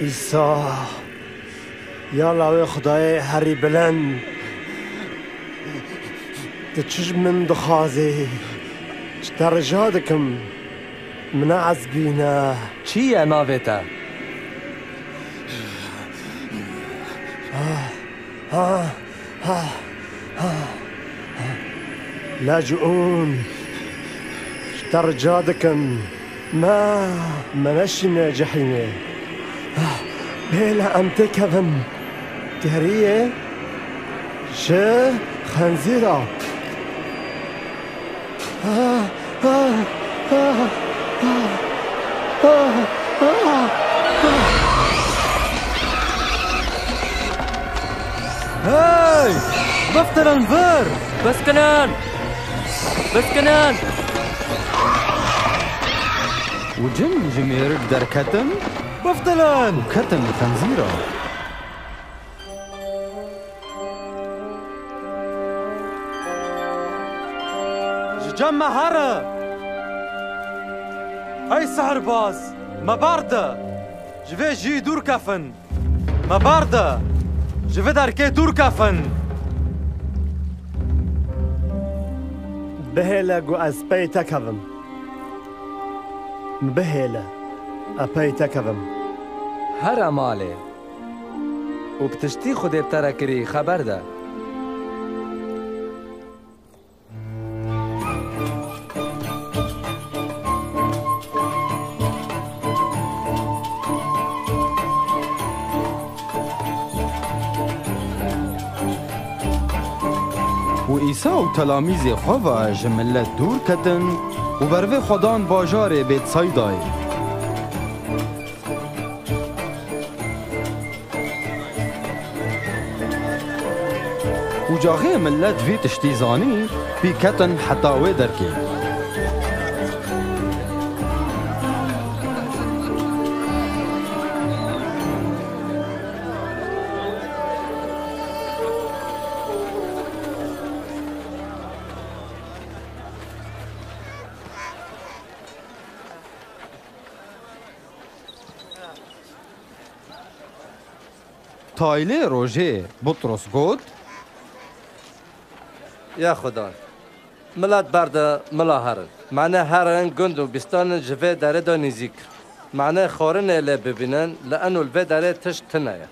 Îsa, ya lawê Xwedayê herî bilind, tu çi ji min dixwazî? Ji te rica dikim, min neezbîne. Çi ye navê te? Ah, ah, ah, ah. Lecûn, ji te rica dikim, me, me neşîne cehîmê. Ah, bêle em têkevin geriyê ji xenzîra. Hey! Biftilin vir! Biskinin! Biskinin! Û cin ji mêrik derketin Biftilin! û ketin xenzîra. Ji cem me here! Ey sihirbaz, me berde! Ji vê cihî dûr kefin! Me berde! Ji vê derkê dûr kefin! Bihêle ku ez pey te kevim. Bihêle, ez pey te kevim. Here malê. Û bi tiştî Xwedê bi te re kirî xeber de. Û Îsa û telamîzê xwe ve ji milet dûr ketin û bervê xwe dan bajarê Bêtsaydayê. Û caxê milet vî tiştî zanî, pî ketin heta wê derkê. Taylê rojê Butros got, Ya Xudan, Milet berde mila herin. Mane herin gund û bîstanin ji vê derê de nîzîk. Mane xwarinê lê bibînin, li eno li vê derê tişt tune ye.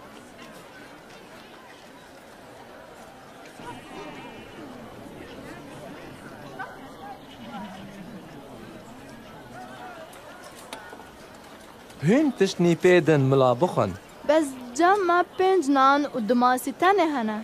Hûn tişt nîpêdin mila bixwin. Bes cem me pênc nan û du masî tenê hene.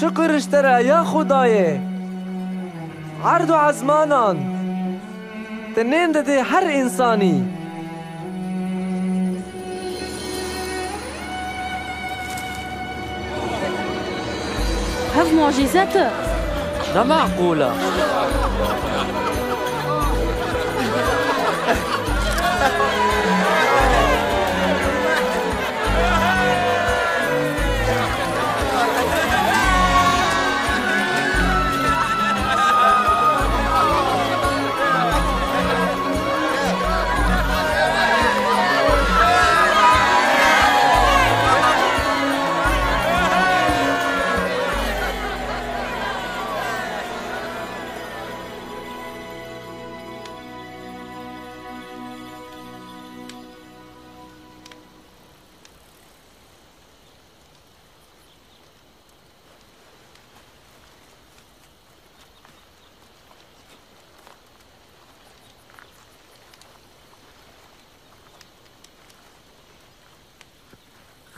Şukir ji te re ya Xwedayê. Erd û ezmanan tu nên didî her însanî. Hev mucîze tu. Ne meqûl e.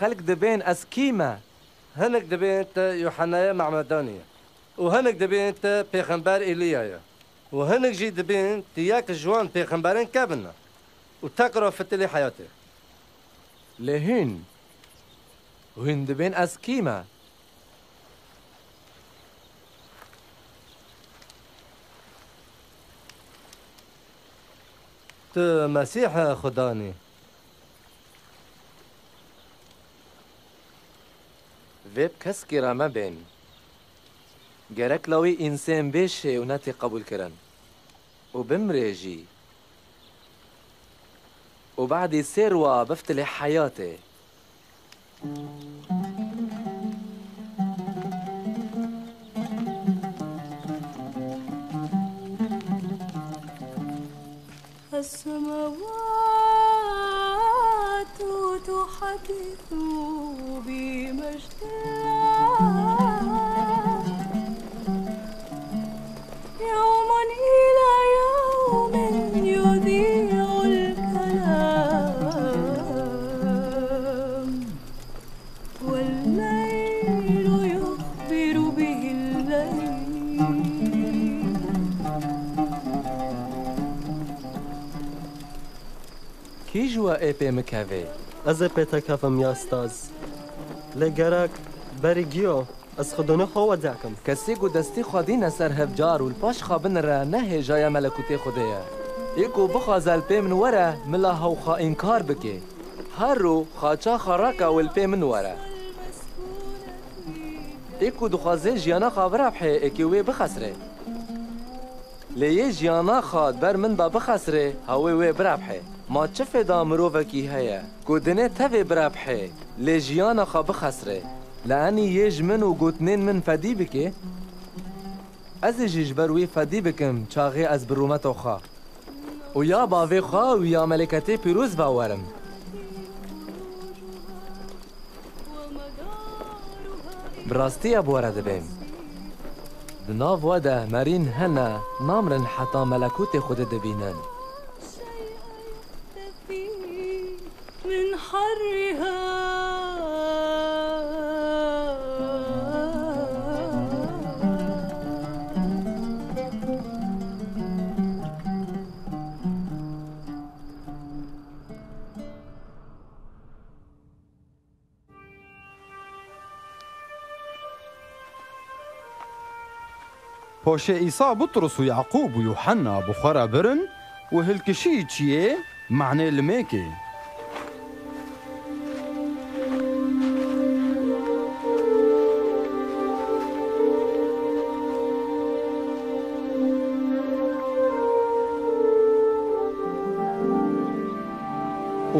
Xelk dibên ez kî me? Hinek dibên te Yuhennayê Me'medanî ye û hinek dibên te Pêxember Eliya ye û hinek jî dibên tu yek ji wan pêxemberên kevin e û tekra fitilî heyatê. Lê hûn, hûn dibên ez kî me? Tu Mesîh Xudanî. Vê bi keskî re mebên. Gerek lawî însên bê şê û netê qebûl kirin û bimrê jî û badî sê rwa biftilê heyatê. السماوات تحدث بمجد الله. يوم إلى يوم يذيع الكلام. والليل يخبر به الليل. Kî ji we ê pê mikeve? Ez ê pê te kevim ya staz. Lê gerek berî giyo ez xwe donê xwe wede kim. Kesê ku destî xwe dîne ser hevcar û li paş xwe binire ne hêjaya melekûtê Xwedê ye. Ê ku bixwaze li pê min were, mila hew xwe înkar bike. Her ro xaça xwe rake û li pê min were. Ê ku dixwaze jiyana xwe birebhe, ê kê wê bixesre. Lê yê jiyana xwe di ber min de bixesre, hewê wê birebhe. Ma çi fêda mirovekî heye ku dinê tevê birebhe, lê jiyana xwe bixesre? Li enî yê ji min û gotinên min fedî bike? Ez ê jî ji ber wî fedî bikim çaxê ez bi rûmeta xwe û ya bavê xwe û ya meleketê pîroz ve werim. Bi rastî ya bi we re dibêm. Di nav we de merîn hene, namirin heta melekûtê Xwedê dibînin. من حرها. Paşê Îsa Bitrus û Yaqûb û Yuhenna bi xwe re birin û hilkişî çiyê, manê limêkê.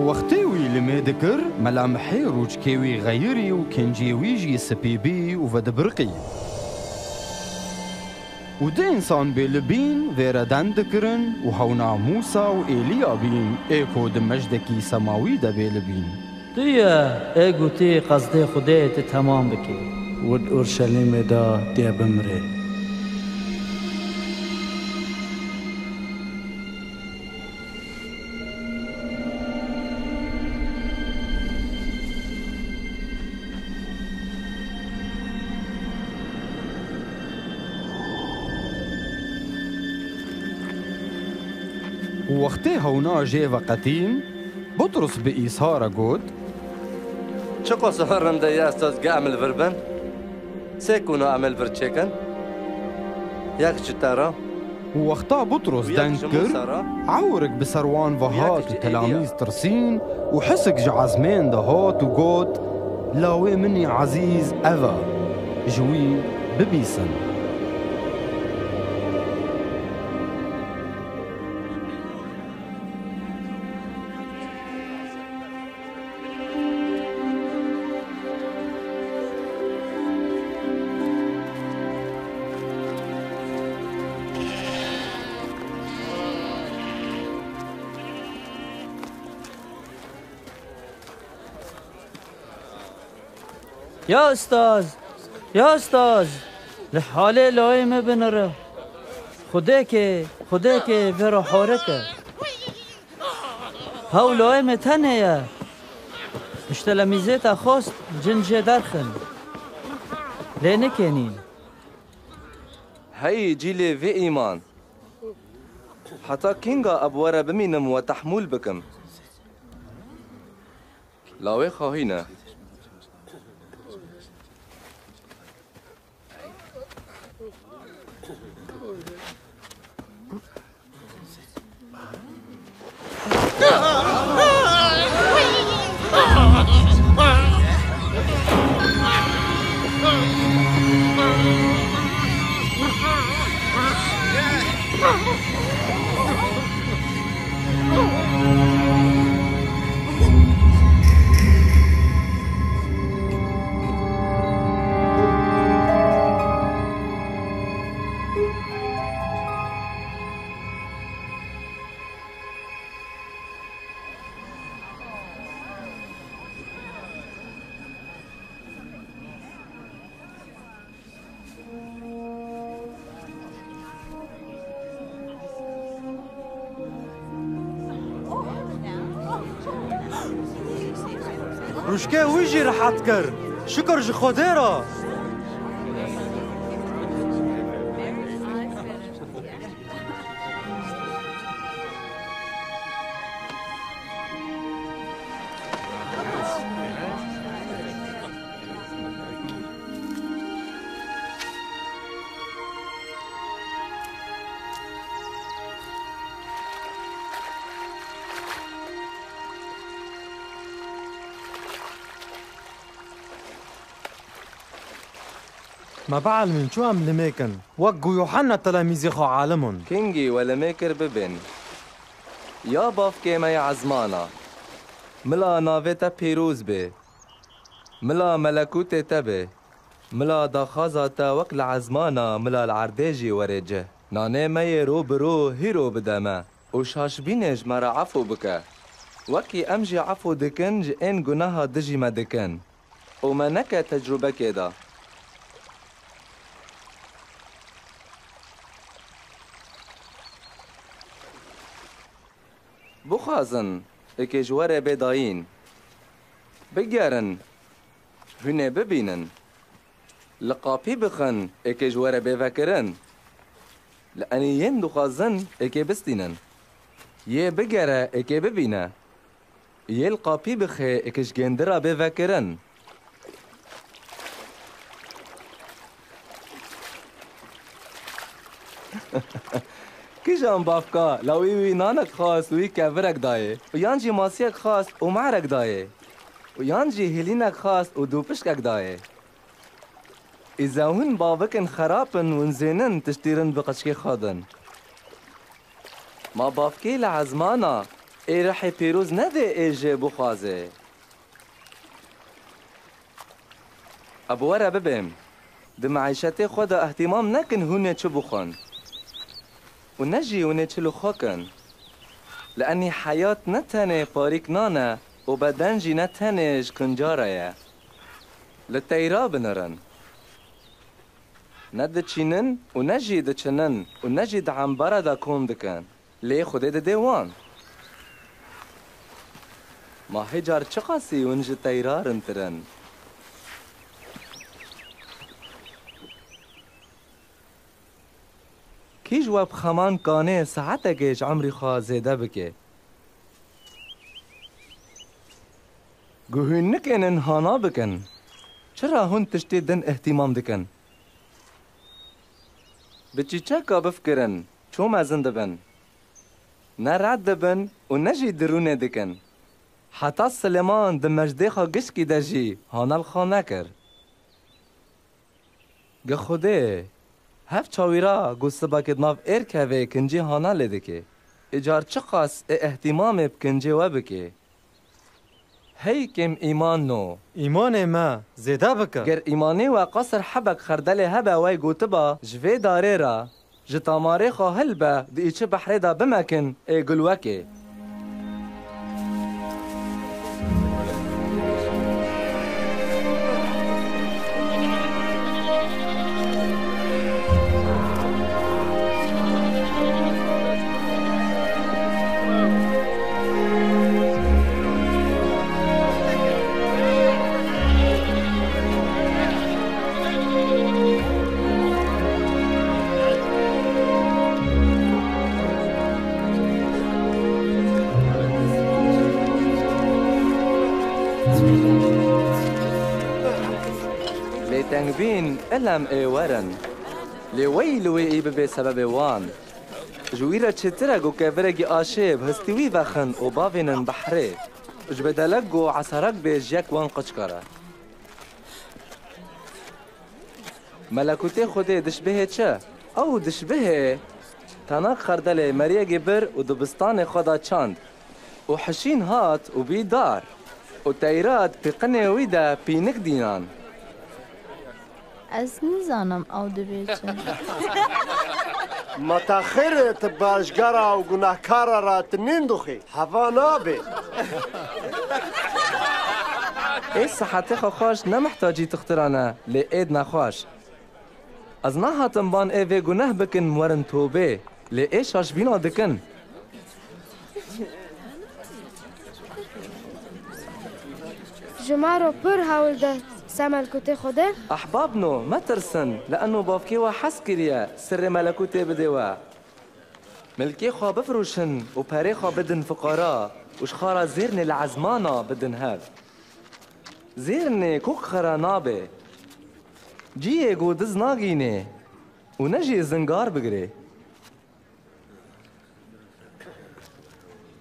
Wextê wî limê dikir, Mela Mihê rûçkê wî xeyirî û kêncê wî jî spî bî û vedibiriqî. Û du însan bêlibîn vê re deng dikirin û hewna Mûsa û Êliya bîn, ê ku di mejdekî semawî de bêlibîn. Tu ye, ê gotî, qezdê Xwedê tu temam bikî. Û di Urşelîmê de tê bimirê. Û wextê hewna jê veqetîn, Butrus bi Îsa re got, Çiqas rind e, ya Estaz, ge em li vir bin? Sê kuna em ê li vir çêkin? Yek ji te re, û wexta Butrus û yek deng ji kir, Mûsa re, ewrik bi ser wan ve û yek hat û jî Êliya. Telamîz tirsîn û hisik ji ezmên de hat û got, Lawê min î ezîz ev e, ji wî bibîsin. Ya Ustaz! Ya Ustaz! Li halê lawê me binire. Xwedêkê, Xwedêkê vê re horike. Hew lawê me tenê ye. Ji telemîzê te xwest cin jê derxin. Lê nikênîn. Hey cîlê vê îman! Heta kînga ez bi we re bimînim we tehmûl bikim? Lawê xahîn e. Rûşkê wî jî rihet kir. Şikir ji Xwedê re. Me bielmîn çû em limêk in, wek ku Yuhanna telemîzê xwe elimîn. Kîngî we limê kir bibên. Ya bavkê me ya ezmana, mila navê te pîroz bê. Mila melekûtê te bê. Mila daxwaza te wek li ezmana, mila li erdê jî were cih. Nanê me yê ro bi ro hîro bide me. Û şaşbînê ji me re efû bike. Wekî em jî efû dikin ji ên gunaha dijî me dikin. Û me neke tecrûbekê de. Bixwazin, êkê ji we re bê dayîn. Bigerin, hûn ê bibînin. Li qapî bixin, êkê ji we re bê vekirin. Li enî yên dixwazin, êkê bistînin. Yê bigere, êkê bibîne. Yê li qapî bixê, êkê ji gêndira bê vekirin. Kijan bavka, lawî wî nanek xwast û wî kevirek dayê, û yan jî masiyek xwast û mehrek dayê, û yan jî hêlînek xwast û dûpişkek dayê. Îza hûn bavikin xerab in, hûn zênin tiştî rind bi qeçkê xwe din. Ma bavkê li ezmana, Ê rihê pîroz nedê ê jê bixwaze. Ebo were bibêm. Di meîşetê xwe de îhtîmam nekin hûn ê çi bixwin. Û ne jî hûn ê çi li xwe kin. Li enî heyat ne tenê parîk nan e û beden jî ne tenê ji kinca re ye. Li teyra binirin. Ne diçînin û ne jî diçinin û ne jî di embara de kom dikin. Lê Xwedê dide wan. Ma hê car çiqasî hûn ji teyra rintir in? Kî ji we bi xeman kanê saetekê ji emrî xwe zêde bike? Ku hûn nikênin hana bikin, çira hûn tiştê din îhtîmam dikin? Bi çîçeka bifikirin, ço mezin dibin. Ne red dibin û ne jî dirûnê dikin. Heta Silêman di mejdê xwe gişkî de jî hana li xwe nekir. Gi Xwedê, hev çawîra ku sibakê di nav êrkevê kincê hana lê dike. Îcar çiqas ê îhtîmamê bi kincê we bike. Hey kêm îman no. Îmanê me zêde bike. Ger îmanê we qasir hebek xerdelê hebe wey gotiba, ji vê darê re, ji tamarê xwe hilbe, di îçi behrê de bimekin, ê gulwekê. Lê tengbîn ilem ê werin. Lê weyî li wê ê bibe sebebê wan. Ji wî re çêtir e ku kevirekî aşê bi histî wî vexin û bavênin behrê. Ji bedelek ku eserek bê ji yek wan qiçka re. Melekûtê Xwedê dişbihê çi? Ew dişbihê tenak xerdelê meriyekê bir û di bistanê xwe de çand. Û hişîn hat û bî dar. Û teyra di pîqinê wî de pînik dînan. Ez nizanim ew dibê çi. Ma te xêr e, tu beşgara û gunehkara re tu nîn dixwî. Heva nabe. Ê sihetê xwe xweş ne mihtacî tixtiran e, lê êd nexweş. Ez nahatim van ê vê guneh bikin werin tobê, lê ê şaşbîna dikin. Ji me re pir hewl de se melkûtê Xwedê. Ehbabno, metirsin, li eno bavkê we hez kiriye, sirrê melekûtê bidê we. Milkê xwe bifroşin û perê xwe bidin fiqara û ji xwe re zêrnê li ezmana bidin hev. Zêrnê kok xera nabe. Ciyê ku diz nagînê û ne jî zingar bigirê.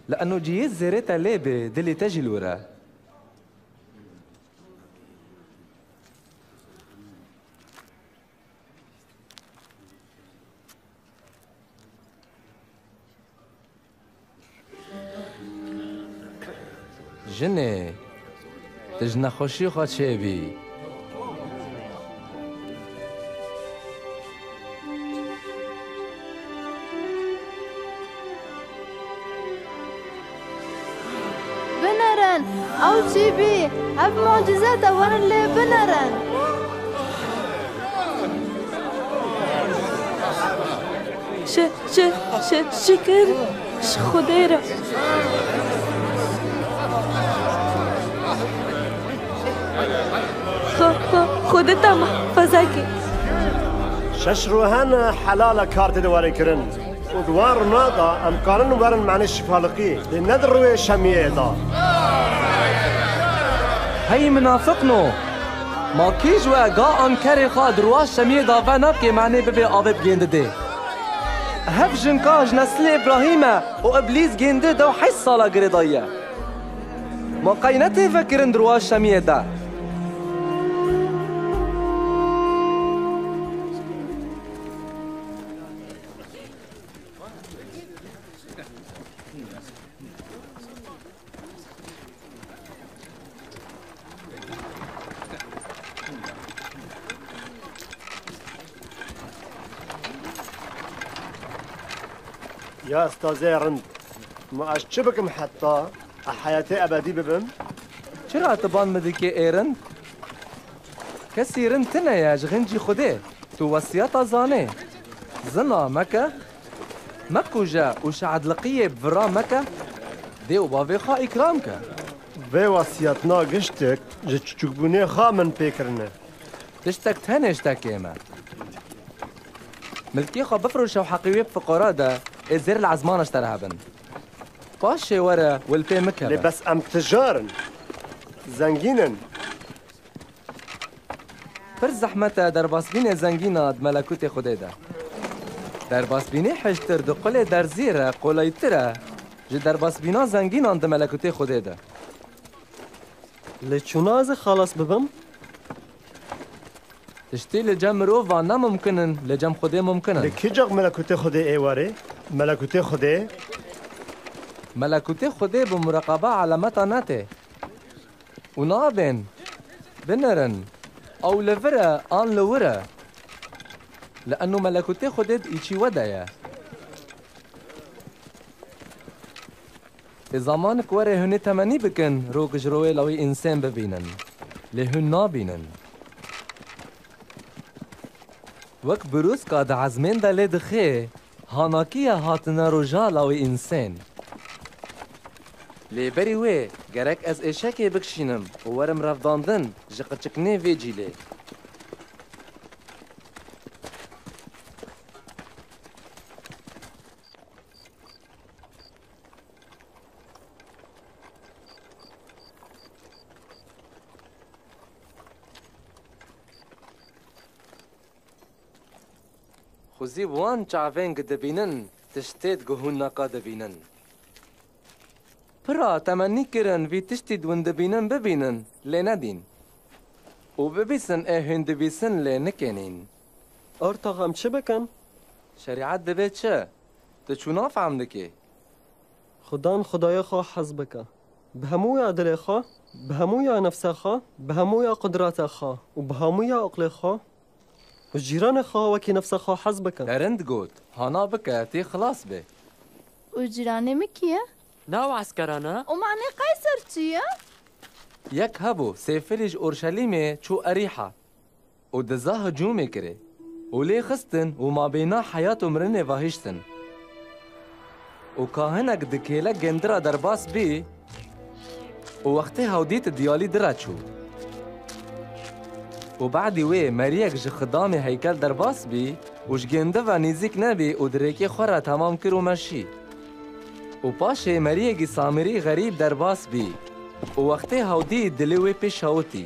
Li eno ciyê zêrê te lê bê, dilê te jî li wir e. Jinê, tu ji nexweşî xwe çêbî. Binerin! Ew çî bî? Ev mucize te werin lê binerin! Şi, şi, şi, şikir ji Xwedê re. Xwe, xwe, Xwedê te mihfeze ke. Şeş rû hene helal e kar tê de were kirin. Û di wan rûna de em karin werin manê şîfaliqî, lê ne di rûyê şemiyê de. Hey minafiqno! Ma kî ji we ga ankerê xwe di rûa şemiyê de venakê manê bibê avê bi gêndidê? Hev jinka ji neslê Îbrahîm e û Îblîs gêndê dew heşt sala girêdayî ye. Ma qey ne tê vekirin di rûa şemiyê de? Ya stazê rind, ma ez çi bikim heta ez heyatê ebedî bibim? Çira tu ban min dikê ê rind? Kesî rind tune ye ji xincî Xwedê. Tu wesiyeta zanê. Zina meke, mekuje û şehedliqiyê bi vira meke. Dê û bavê xwe îkram ke. Vê wesiyetna giştik ji çiçûkbûnê xwe min pê kirine. Tiştek tenê ji te kêm e. Milkê xwe bifroşe û heqî wê bi fiqara de, ê zêr li ezmana ji te re hebin. Paşê were, wil pê mikeve. Lê bes em tijar in. Zengîn in. Pir zehmet e derbasbînê zengîna di melekûtê Xwedê de. Derbasbînê hêjtir di qulê derzî re qolayîtir e ji derbasbîna zengînan di melekûtê Xwedê de. Lê çûna ez ê xelas bibim? Tiştî li cem mirovan ne mumkin in, li cem Xwedê mumkin in. Lê kî cax melekûtê Xwedê ê warê? Melekûtê Xwedê? Melekûtê Xwedê bi mureqeba elameta netê. Û nabên, binirin, ew li vir e, an li wir e. Li eno melekûtê Xwedê di îçî we de ye. Ê zamanik were hûn ê temennî bikin, rok ji royê lawî însên bibînin. Lê hûn nabînin. Wek birûska di ezmên de lê dixê, hanakiya hatine roja lawî însên. Lê berî wê, gerek ez êşekê bikişînim û werim revdandin ji qiçiknê vê cîlê. Xwezî wan çavên ku dibînin, tiştêt ku hûn naka dibînin. Pira temennî kirin vî tiştî di win dibînin bibînin, lê nedîn. Û bibîsin ê hûn dibîsin lê nikenîn. Ortax em çi bikin? Şerîet dibe çi? Tu çûna fehm dikî? Xudan Xwedayê xwe hez bike. Bi hemûya dilê xwe, bi hemûya nefse xwe, bi hemûya qudreta xwe û bi hemûya aqlê xwe û cîranê xwe wekî nefsa xwe hez bike. Te rind got, hana bike, tê xilas be. Û cîranê min kî ye? Nav eskeran e? Û manê Qeyser çi ye? Yek hebû, sêfirî ji Orşelîmê çû Erîha. Û diza hicûmê kirê û lê xistin û mabêna heyat û mirinê ve hiştin. Û kahinek di kêlek gêndira derbas bî û wextê hew dît diyalî di re çû. Û badî wê meriyek ji xidamê heykel derbas bî û ji gêndi ve nêzîk nebî û di rêkê xwe re temam kir û meşî. Û paşê meriyekî Samirî xerîb derbas bî û wextê hew dît dilê wê pê şewitî.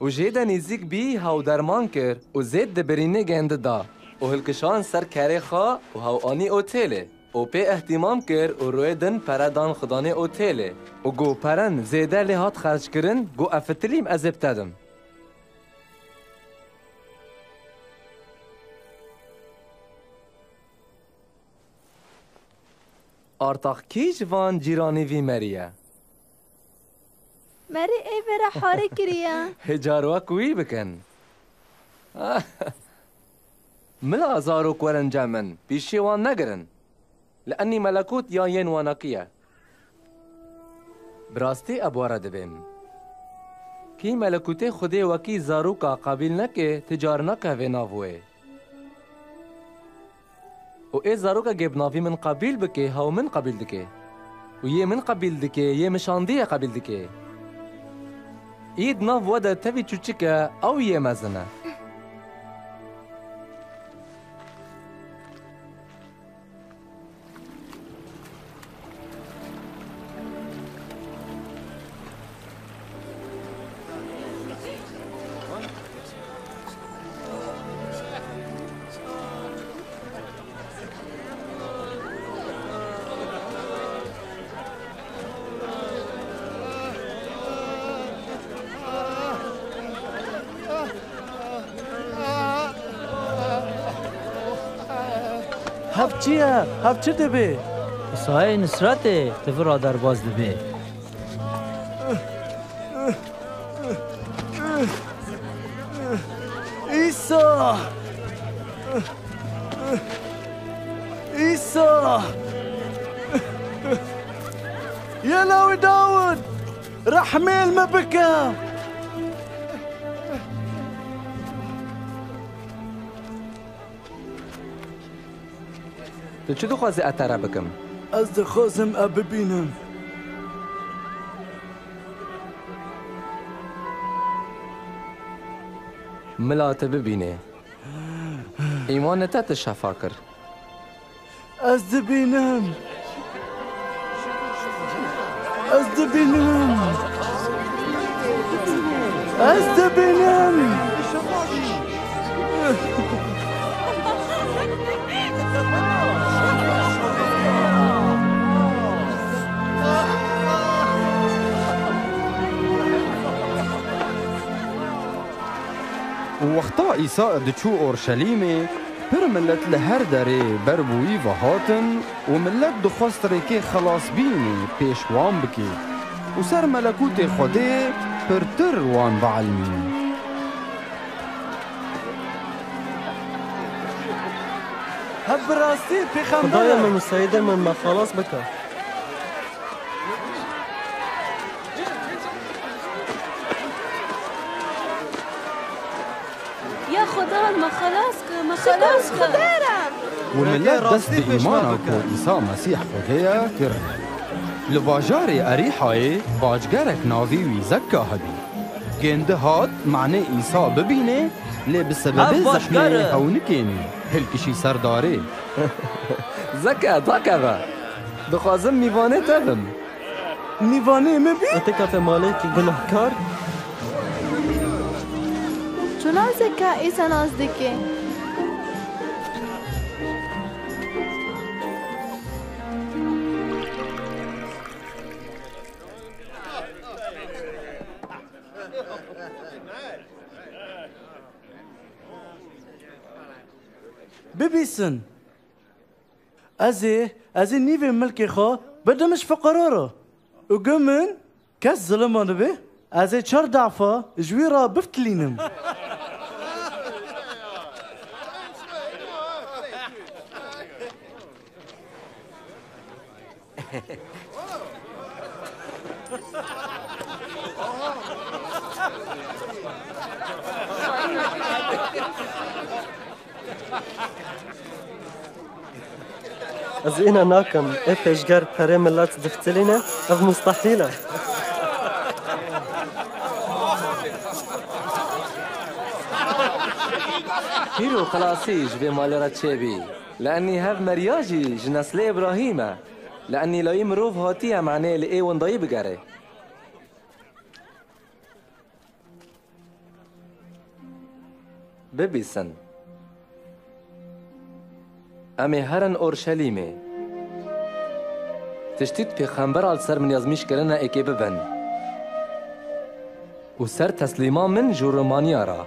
Û jê de nêzîk bî, hew derman kir û zêd di birînê gendi da û hilkişand ser kerê xwe û hew anî otêlê û pê îhtîmam kir û rûyê din pere dan xudanê otêlê û got, peren zêde lê hat xerckirin, got, ev fitilîm ez ê bi te dim. Artax kî ji van cîranî vî merî ye? Merî ê vê re harî kiriye. Hê car wek wî bikin. Mila zarok werin cem min, pîşê wan negirin. Li enî melekût ya yên wanakî ye. Bi rastî ev were dibêm. Kî melekûtê Xwedê wekî zaroka qebîl neke, ti car nakeve nav wê. Û ê zarokekê bi navî min qebîl bike, hew min qebîl dike. Û yê min qebîl dike, yê min şandiye qebîl dike. Î di nav we de tevî çûçik e, ew yê mezin e. Hev çi ye? Hev çi dibe? Îsayê Nisretê li vir a derbas dibe. Îsa! Îsa! Ya lawê Dawid, rehmê li me bike! Tu çi dixwazî ez te re bikim? Ez dixwazim ew bibînim. Mila te bibîne. Îmanê te te şefa kir. Ez dibînim. Ez dibînim. Ez dibînim. Û wexta Îsa diçû Orşelîmê, pir milet li her derê ber bi wî ve hatin û milet dixwest rêkê xelasbînê pêş wan bikê û ser melekûtê Xwedê pirtir wan bielmîn. Hev bi rastî pêxember Xwedayê e. Min û Seyidê min me xelas bike. Ya Xuda, me xelas ke, me xelas ke. Û milet dest bi îmana ku Îsa Mesîh Xwedê ye kirin. Li bajarê Erîhayê bacgerek navî wî Zekka hebî. Gêndi hat, manê Îsa bibîne, lê bi sebebê zexmê hew nikenî, hilkişî ser darê. Zekka, dakeve. Dixwazim mîvanê te bim. Mîvanê min bî? Te kete malekî gunehkar. Çuna Zekka Îsa nas dike? Bibîsin. Ez ê, ez ê nîvê milkê xwe bidim ji fiqara re. Û gu min kes zilim anibê, ez ê çar defa ji wî re biftilînim. Ez îna nakim. Ê pêşger perê milet diftilîne, ev mustehîl e. Hîro xilasî ji vê malê re çêbî. Li enî hev Merya jî ji neslê Îbrahîm e. Li enî layî mirov hatiye manê li ê windayî bigere. Bibîsin. Em ê herin Orşelîmê. Tiştî di pêxembera li ser min yazmîş kirine êkê bibin. Û ser teslîma min ji Romaniya re.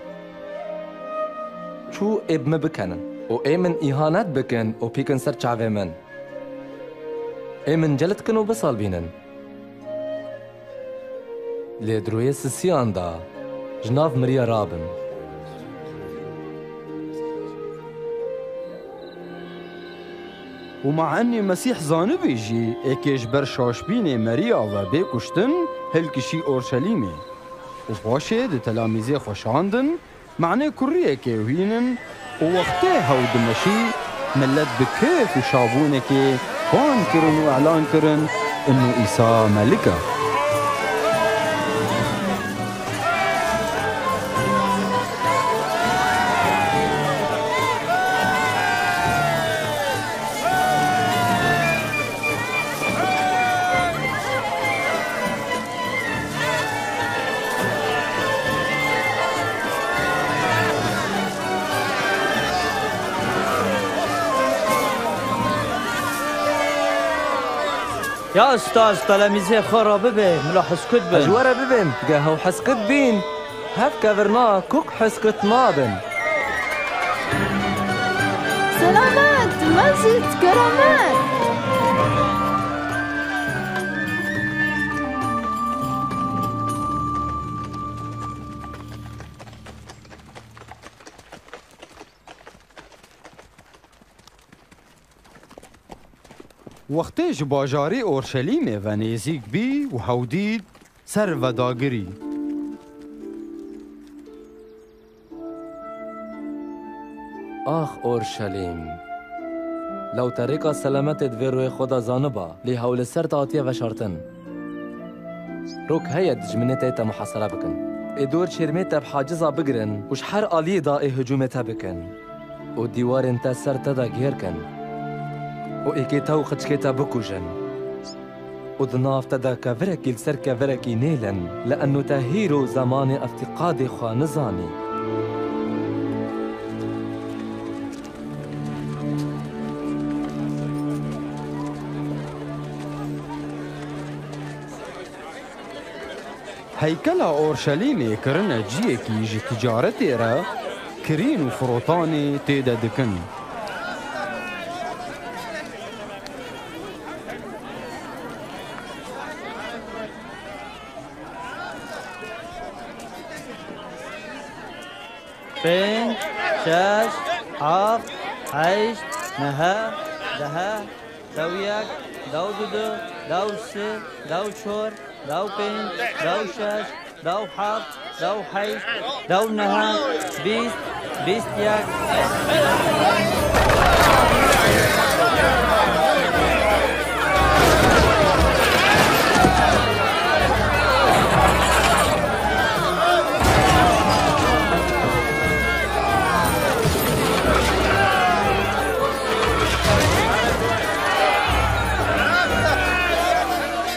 Çû ê bi min bikenin. Û ê min îhanet bikin û pîkin ser çavê min. Ê min celit kin û bisalbînin. Lê di rûyê sisiyan de ji nav miriya rabim. Û ma enî Mesîh zanibî jî êkê ji ber şaşbînê meriya ve bê kuştin, hilkişî Orşelîmê. Û paşê di telamîzê xwe şandin, manê kuriyekê hînin û wextê hew dimeşî, milet bi kêf û şabûnekê ban kirin û elan kirin, inu Îsa melik e. Ya ustaz, telemîzê xwe re bibe, mila heskut bin. Ez ji we re bibêm, ge hew heskut bîn, hev kevirna kuk heskut nabin. Selamet, Mezîd, keramet. Wextê ji bajarê Orşelîmê ve nêzîk bî û hew dît, ser ve dagirî. Ax Orşelîm! Law te rêka selametê di vê royê xwe de zaniba, lê hew li ser te hatiye veşartin. Rok heye dijminê te yê te muhasere bikin. Ê dor çêrmê te bi haciza bigirin û ji her aliyê de ê hicûmê te bikin. Û dîwarên te ser te de gêr kin. Û êkê te û qiçkê te bikujin. Û di nav te de kevirekî li ser kevirekî nêlin, li eno te hîro zemanê eftiqadê xwe nizanî. Heykela Orşelîmê kirine ciyekî ji ticaretê re, kirîn û firotanê tê de dikin. Pênc, şeş, heft, heşt, nehe, dehe, dew yek, dew du du, dew sê, dew çor, dew pênc, dew şeş, dew heft, dew heşt, dew nehe, bîst, bîst yek.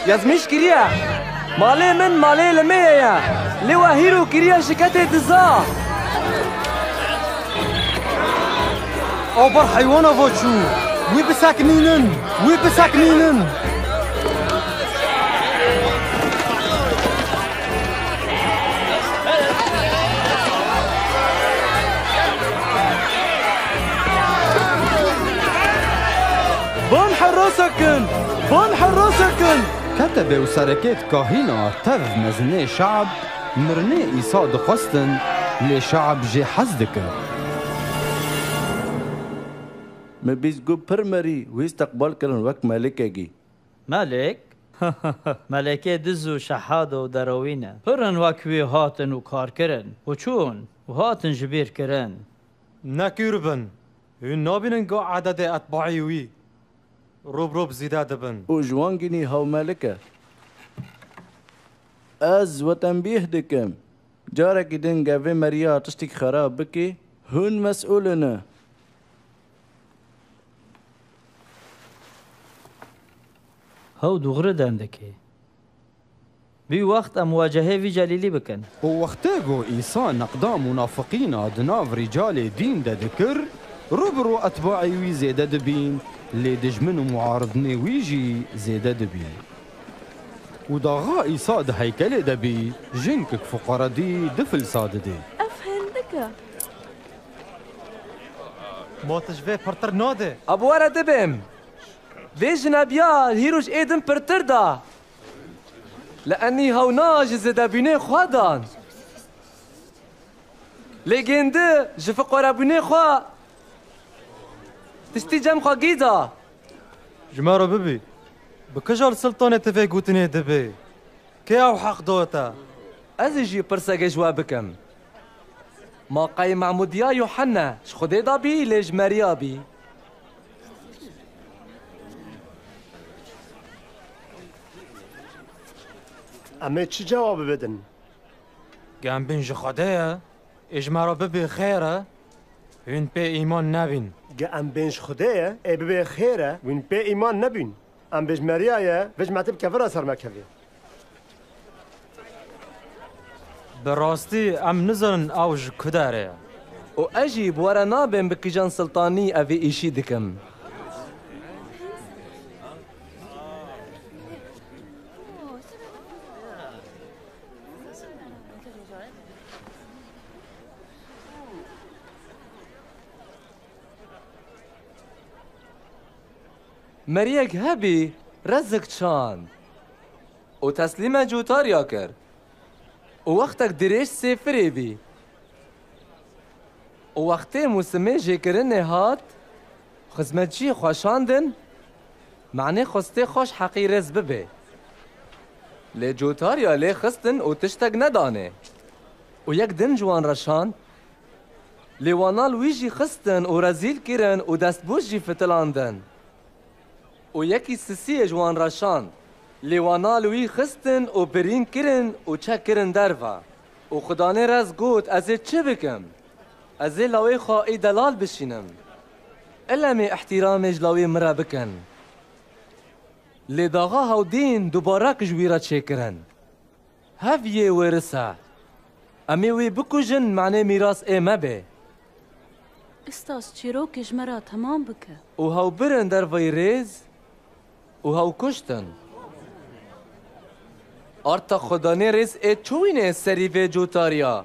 Yazmîş kiriye. Malê min malê limêye ye. Lê we hîro kiriye şiketê diza. Ew ber heywana va çû. Wî bisekinînin. Wî bisekinînin. Van herasa kin! Van herasa kin! Ketebe û serekêt kahîna tev mezinê şe'b mirinê Îsa dixwestin, lê şe'b jê hez dikir. Me bîst ku pir merî wî isteqbal kirin wek melikekî. Melik? Melekê diz û şehad û derewî ne. Pir in wek wî hatin û kar kirin û çûn û hatin ji bîr kirin. Nekûr bin. Hûn nabînin ku ededê etbaî wî rû bi rû bi zîde dibin. Û ji wan gînî hew melik e. Ez we tenbîh dikim. Carekî din ge vê meriya tiştîk xerab bikî, hûn mesûl ine. Hew dûxri dendikê. Bî wext em muwecehê vî celîlî bikin. Û wextê ku Îsa neqda munafiqîna di nav rîcalê dîn de dikir, rû bi rû etbaî wî zêde dibîn, lê dijmin û muaridinê wî jî zêde dibîn. Û daxa Îsa di heykelê de bî, jinkik fuqaredî du filsa didê. Ev hindik e. Ma tu ji vê pirtir nadê? Ab were dibêm. Vê jinebiya hîro ji ê din pirtir da. Li enî hewna ji zêdebûnê xwe dan. Lê gêndi ji fiqorebûnê xwe tiştî cem xwe gî da. Ji me re bibî. Bi kija li siltanê tu vê gotinê dibê? Kê ew heq da te? Ez ê jî pirsekê ji we bikim. Ma qey Mehmûdiya Yuhenne ji Xwedê de bî, lê ji Meriya bî? Em ê çi cewabê bidin? Ge em bên ji Xwedê ye, ê ji me re bibê xêr e, hûn pê îman nebîn. Ge em bên ji Xwedê ye, ê bibê xêr e, hûn pê îman nebîn. Em bê ji Meriya ye, vê ji me tê bi kevira ser me kevê. Bi rastî em nizanin ew ji ku derê ye. Û ez jî bi we re nabêm bi kijan siltanî evê îşî dikim. Meriyek hebî rezik çand û teslîme cûtariya kir û wextek dirêj sêfirê bî. Û wextê mûsimê jêkirinê hat, xizmetçiyê xwe şandin Manê xwestê xweş heqî rêz bibe. Lê cotarya lê xistin û tiştek nedanê. Û yek din ji wan re şand. Lê wana li wî jî xistin û rezîl kirin û destbûs jî fitilandin. Û yekî sisiyê ji wan re şand. Lê wana li wî xistin û birîn kirin û çekirin derve. Û Xudanê rez got, ez ê çi bikim? Ez ê lawê xwe ê delal bişînim. Ilemê îhtîramê ji lawê min re bikin. Lê daxa hewdîn dubarak ji wî re çêkirin. Hev yê wêris e. Em ê wî bikujin, manê mîras ê me bê. Istas, çîrokê ji me re temam bike. Û hew birin derveyî rêz û hew kuştin. Arta Xudanê rêz ê çûyînê serî vê cotariya.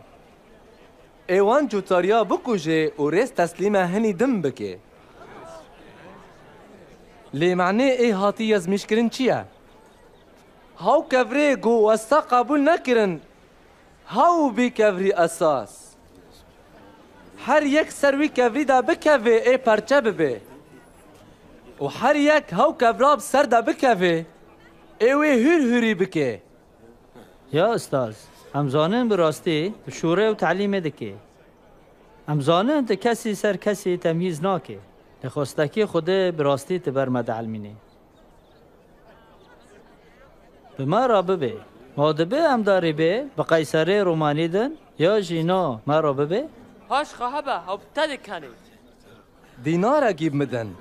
Ê wan cotariya bikujê û rêz teslîme hinî din bike. Lê manê ê hatî yazmîşkirin çi ye? Haw kevrê ku westa qebûl nekirin, haw bî kevrî esas. Her yek ser wî kevrî de bikeve ê perçe bibe. Û her yek haw kevra bi ser de bikeve ê wê hûr hûrî bike. Ya ustaz, em zanin bi rastî tu şûrê û telîmê dikî. Em zanin tu kesî ser kesî temyîz nakî. Lê xwestekî Xwedê bi rastî tu ber me dielmînî. Bi me re bibê. Ma dibe em darî bê bi Qeyserê Romanî din ya jî na me re bibê? Paş xwe hebe, hew bi te dikenê. Dînarekî bi min din.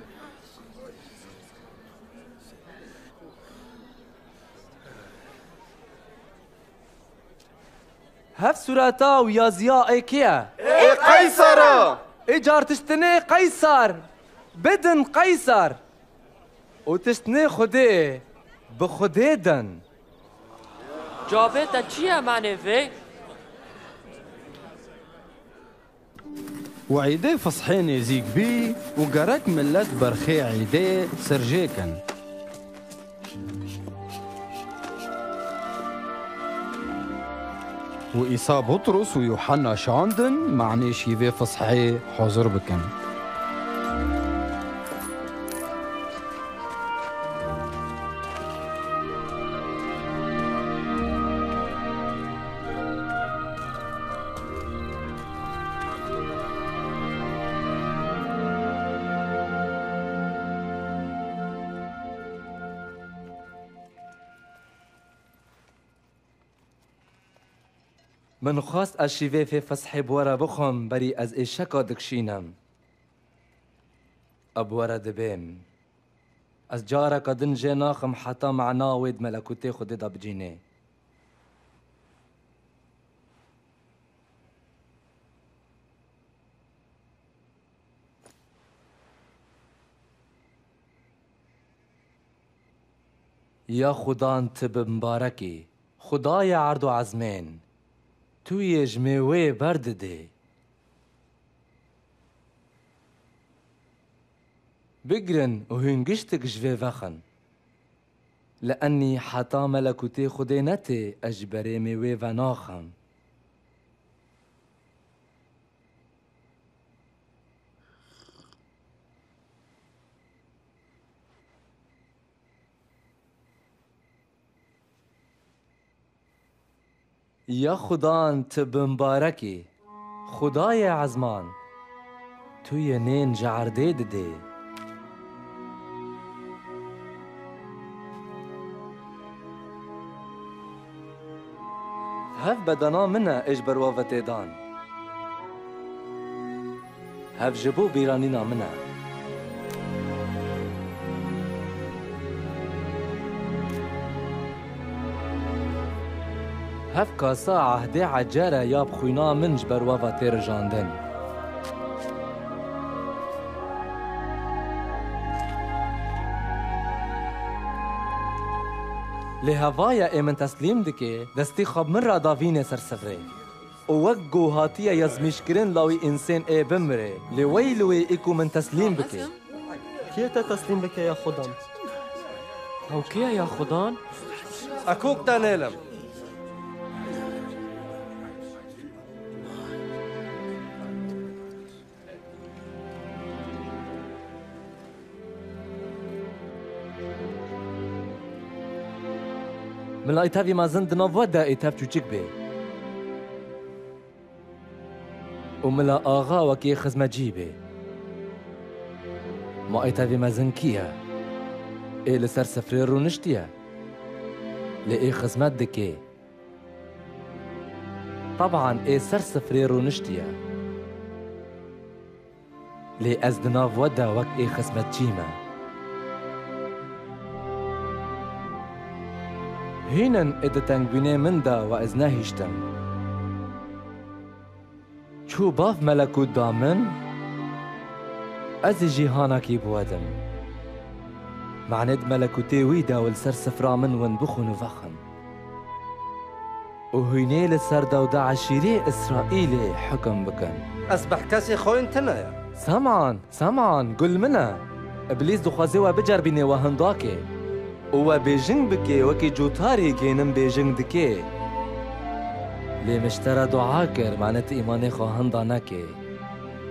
Hev sureta û yaziya ê kê ye? Ê Qeyser e! Ê car tiştinê Qeyser! Bidin Qeyser! Û tiştinê Xwedê bi Xwedê din. Cabê te çi ye manê vê? Û Îdê Fisxê nêzîk bî û gerek milet berxê Îdê serjê kin. Û Îsa Butrus û Yuhanna şandin, manê şîvê Fisxê hazir bikin. Min xwest ez şîvê fê Fesihê bi we re bixwim, berî ez ê şeka dikişînim. Ez bi we re dibêm. Ez careke din jê naxim heta mana wê di melekûtê Xwedê de bicînê. Ya Xudan, tu bi mibarek î, Xudayê erd û ezmên, tu yê ji mêweyê berdidê. Bigrin û hûn giştik ji vê vexin. Li enî heta melekûtê Xwedê netê, ez ji berê mêwê venaxim. Ya Xudan, tu bi mibarek î, Xudayê ezman, tu yê nên ji erdê didê. Hev bedena min e ê ji ber we ve tê dan. Hev ji bo bîranîna min e. Hev kasa ehdê ecer e ya bi xwîna min ji ber we ve tê rijandin. Lê hevaya ê min teslîm dike, destî xwe bi min re davîne ser sivrê. Û wek ku hatiye yazmîşkirin lawî însên ê bimire, lê weyl wê ê ku min teslîm bike. Kê te teslîm bike ya Xudan? Ew kê ye ya Xudan? Ez kok te nêlim. Mila ê tevî mezin di nav we de ê tev çûçik bê. Û mila axa wekî xizmetçî bê. Ma ê tevî mezin kî ye? Ê li ser sifrê rûniştiye. Lê ê xizmet dike. Teban ê ser sifrê rûniştiye. Lê ez di nav we de wek ê xizmetçî me. Hîn in ê di tengbînê min de we ez nehiştim. Çû bav melekût da min, ez ê cîhanakî bi we dim. Manê di melekûtê wî de û li ser sifra min win bixwin û vexwin. Û hûnê li ser dewda eşîrê Îsraîlê hukum bikin. Ez behkesê xwên tine ye. Seman, seman, gul min e. Îblîs dixwaze we bicerbîne we hindakê. Û we bêjing bike wekî cotarî gênim bêjing dike. Lê min ji te re dua kir, mane tu îmanê xwe hinda neke.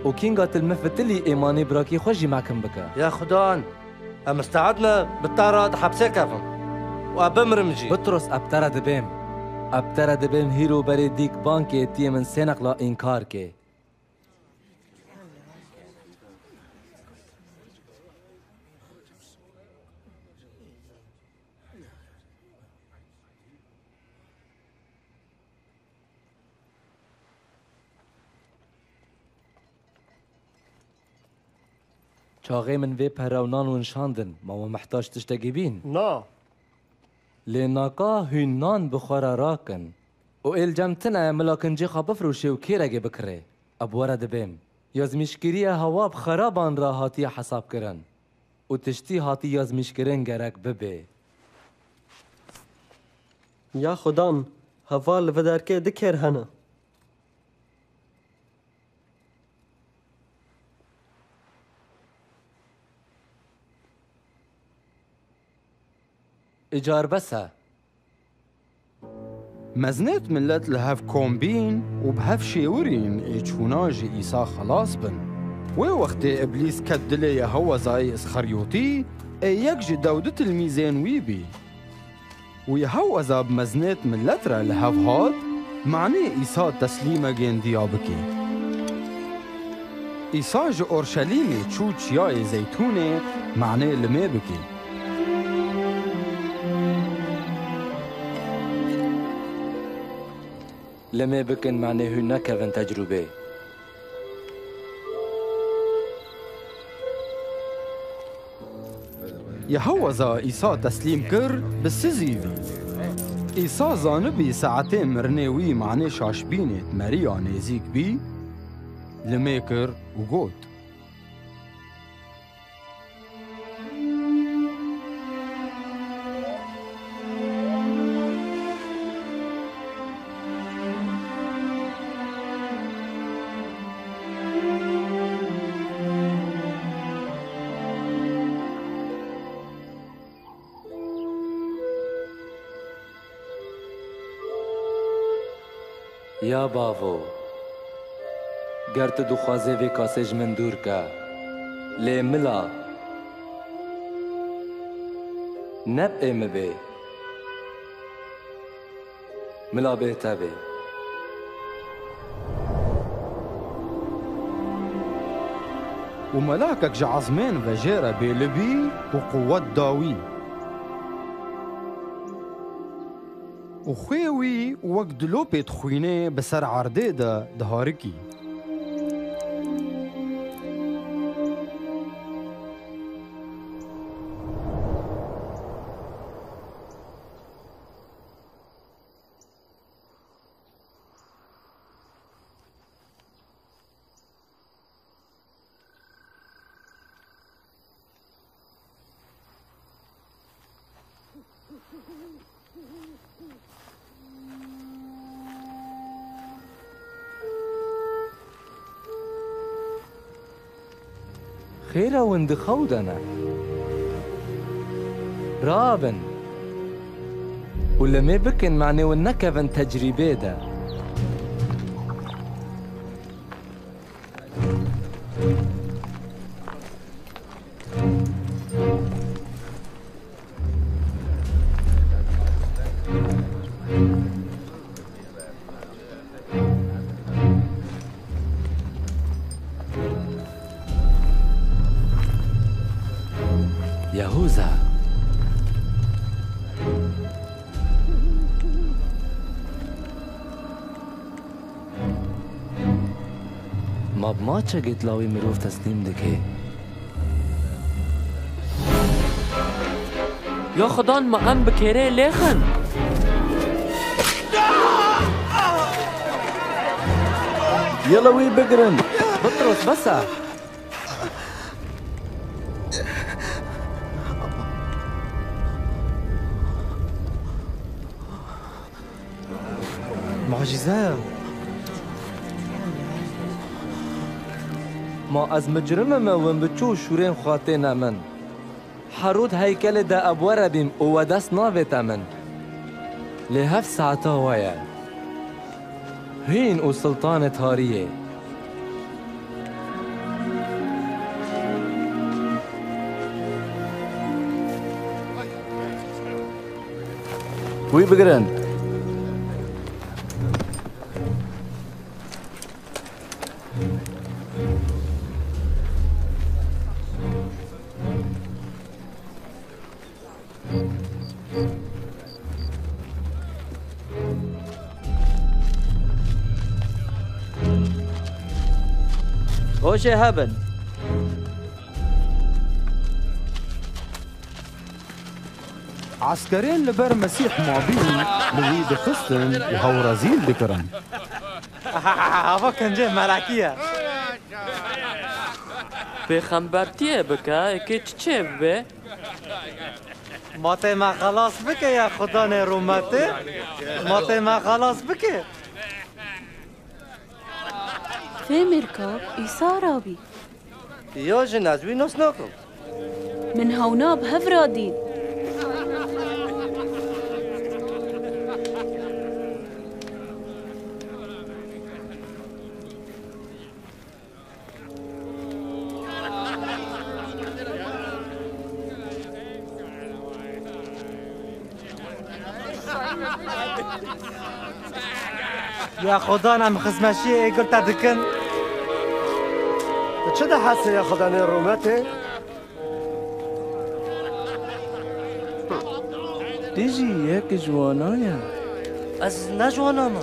Û kînga tu li min fitilî îmanê birakî xwe jî mekim bike. Ya Xudan, em misteed ne bi te re di hepsê kevim û ez bimirim jî. Pitros, ez bi te re dibêm. Ez bi te re dibêm hîro berê dîk bang kê, tu yê min sê neqla înkar kê. Çaxê min vê pere û nan win şandin, ma we mihtac tiştekî bîn? Na. Lê naka hûn nan bi xwe re rakin. Û ê li cem tune mila kincê xwe bifroşê û kêregê bikirê. Ez bi we re dibêm. Yazmîşkiriya hewa bi xeraban re hatiye hesabkirin. Û tiştî hatî yazmîşkirin gerek bibe. Ya Xudan, heval li vê derkê du kêr hene. Îcar bes e. Mezinêt milet li hev kom bîn û bi hev şêwirîn ê çûna ji Îsa xelas bin. Wê wextê Îblîs ket dilê Yehewezayê Îsxeryotî, ê yek ji dew du tilmîzên wî bî. Û Yeheweza bi mezinêt milet re li hev hat, manê Îsa teslîmegên diya bike. Îsa ji Orşelîmê çû Çiyayê Zeytûnê, manê limê bike. Limê bikin, manê hûn nekevin tecrûbê. Yeheweza Îsa teslîm kir, bi sizî vî. Îsa zanibî saetê mirinê wî, manê şaşbînê di meriya nêzîk bî, limê kir û got. Ya bavo, ger tu dixwazê vê kasê ji min dûr ke, lê mila ne bi ê min bê, mila bê te bê. Û melakek ji ezmên ve jê re bêli bî û quwet da wî. Û xwê wî wek dilopê di xwînê bi ser erdê de diharikî. Xêra win di xew de ne. Rabin. Û limê bikin, manê win nekevin tecrîbê de. Yehûza. Ma bi maçekê tu lawî mirov teslîm dikê? Ya xudan, ma em bi kêrê lêxin. Yala wî bigirin. Bitros, bes e. Mucîze ye. Ma ez micrim im, win bi çû şûrên xwe têne min. Herod heykelê de ez bi we re bîm û we dest navête min. Lê heft saeta we ye. Hîn û siltanê tariyê. Wî bigirin. Hoşê hebin. Eskerên li ber Mesîh mabîn li wî dixistin û hew rezîl dikirin. Hava kincê melekî ye. Pêxembertiyê bike, êkê çi çê bibe? Ma tê me xelas bike ya xudanê rûmetê. Ma tê me xelas bike. Fêmêrka Îsa rabî. Ya jin, ez wî nas nakim. Min hewna bi hev re dît. Ya xudan, em xizmeşiyê êgir te dikin. Tu çi dihesê ya xudanê rûmetê? Tu jî yek ji wana ye. Ez ne ji wana me.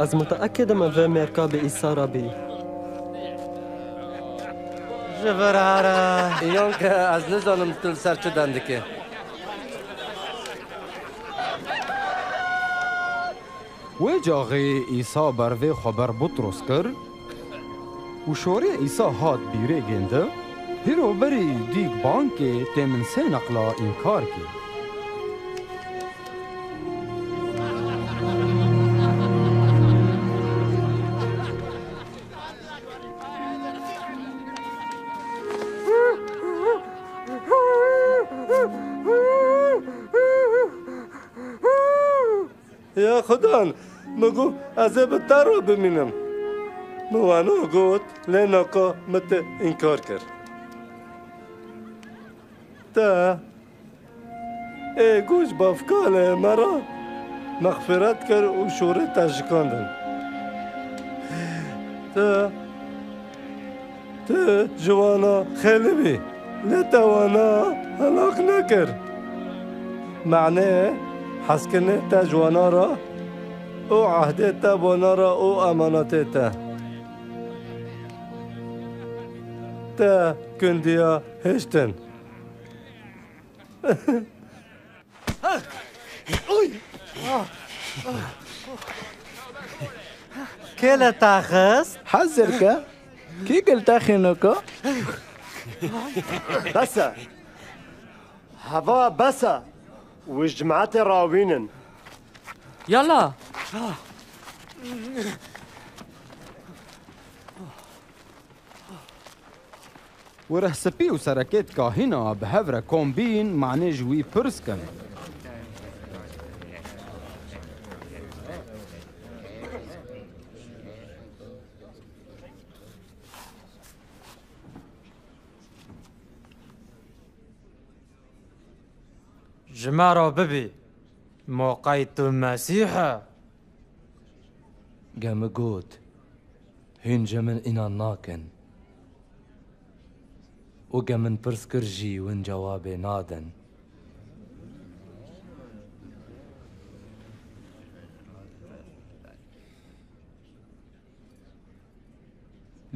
Ez muteekid im vê mêrka bi Îsa re bî. Ji vir here. Yanke ez nizanim tu li ser çi dendikê. Wê caxê Îsa bervê xwe ber Butros kir û şorê Îsa hat bîrê gêndi, hîro berî dîk bang kê tê min sê neqla înkar kê. Ya xudan, min got ez ê bi te re bimînim. Min wena got, lê naka min te înkar kir. Te ê goş bavkalê me re mexfiret kir û şorê te şikandin. Te Tu ji wana xêlî bî, lê te wana helak nekir. Manê hezkirinê te ji wana re û ehdê te bi wana re û emanetê te. Te kundiya hiştin. Kê li te xist? Hezir ke. Kî gil te xîniko? Bes e. Heva bes e. Wî ji cemaetê rawînin. Yala. Wirehspî û serekêt kahîna bi hev re kom bîn, manê ji wî pirs kin. Ji me re bibî, ma qey tu Mesîh e? Ge min got, hûn ji min înan nakin. Û ge min pirs kir jî, hûn cewabê nadin.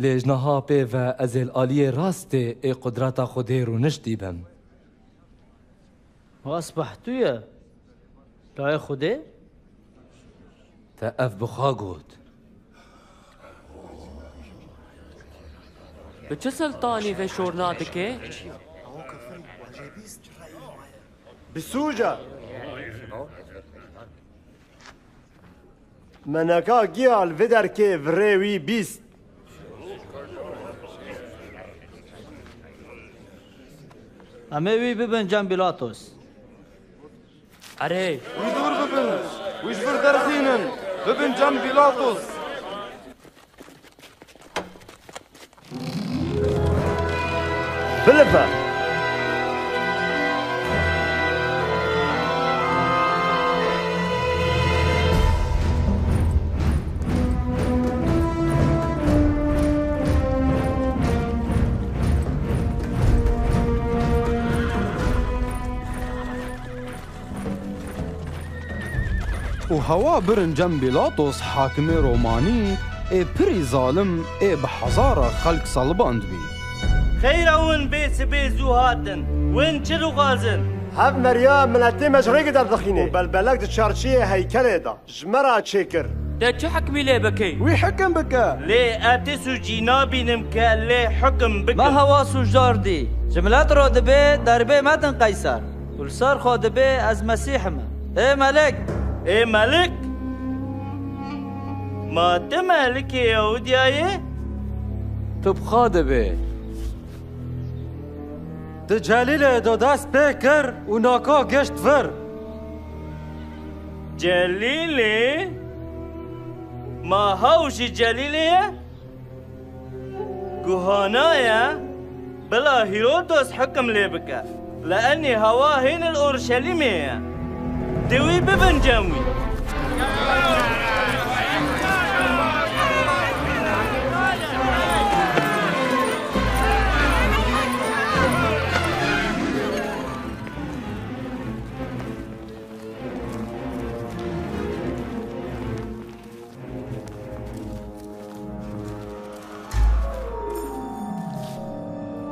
Lê ji niha pê ve ez ê li aliyê rastê ê qudreta Xwedê rûniştî bim. Rast behtû ye. Layê Xwedê? Te ev bi xwe got. Bi çi siltanî vê şorna dike? Bi sûc e. Me neka giya li vê derkê virê wî bîst. Em ê wî bibin cem Pîlatos. Erê! Wî dûr bibin! Wî ji vir derxînin! Bibin cem Pîlatos! Bilive! Û hewa birin cem Pîlatos, hakimê Romanî, ê pirî zalim, ê bi hezara xelk selibandbî. Xeyra win bê sibê zû hatin. Win çi dixwazin? Hev meriya miletê me ji rêkê derdixîne û belbelek di çarçiyê heykelê de ji me re çêkir. Te çi hikmî lê bikey? Wî hikim bike. Lê ez ti sûcî nabînim ke lê hikim bikim. Me hewa sûcdar dî. Ji milet re dibê derbê medin Qeyser. Û li ser xwe dibê ez Mesîh im. Ê Melik! Ê Melik! Ma tu Melikê Yehûdiya yî? Tu bi xwe dibê. Tu Celîlê de dest pê kir û naka gişt vir. Celîlê? Ma hew jî Celîlê ye? Guhana ye, bila Hîrodos hikim lê bike. Li enê hewa hêne li Orşelîmê ye. Dê wî bibin cem wî.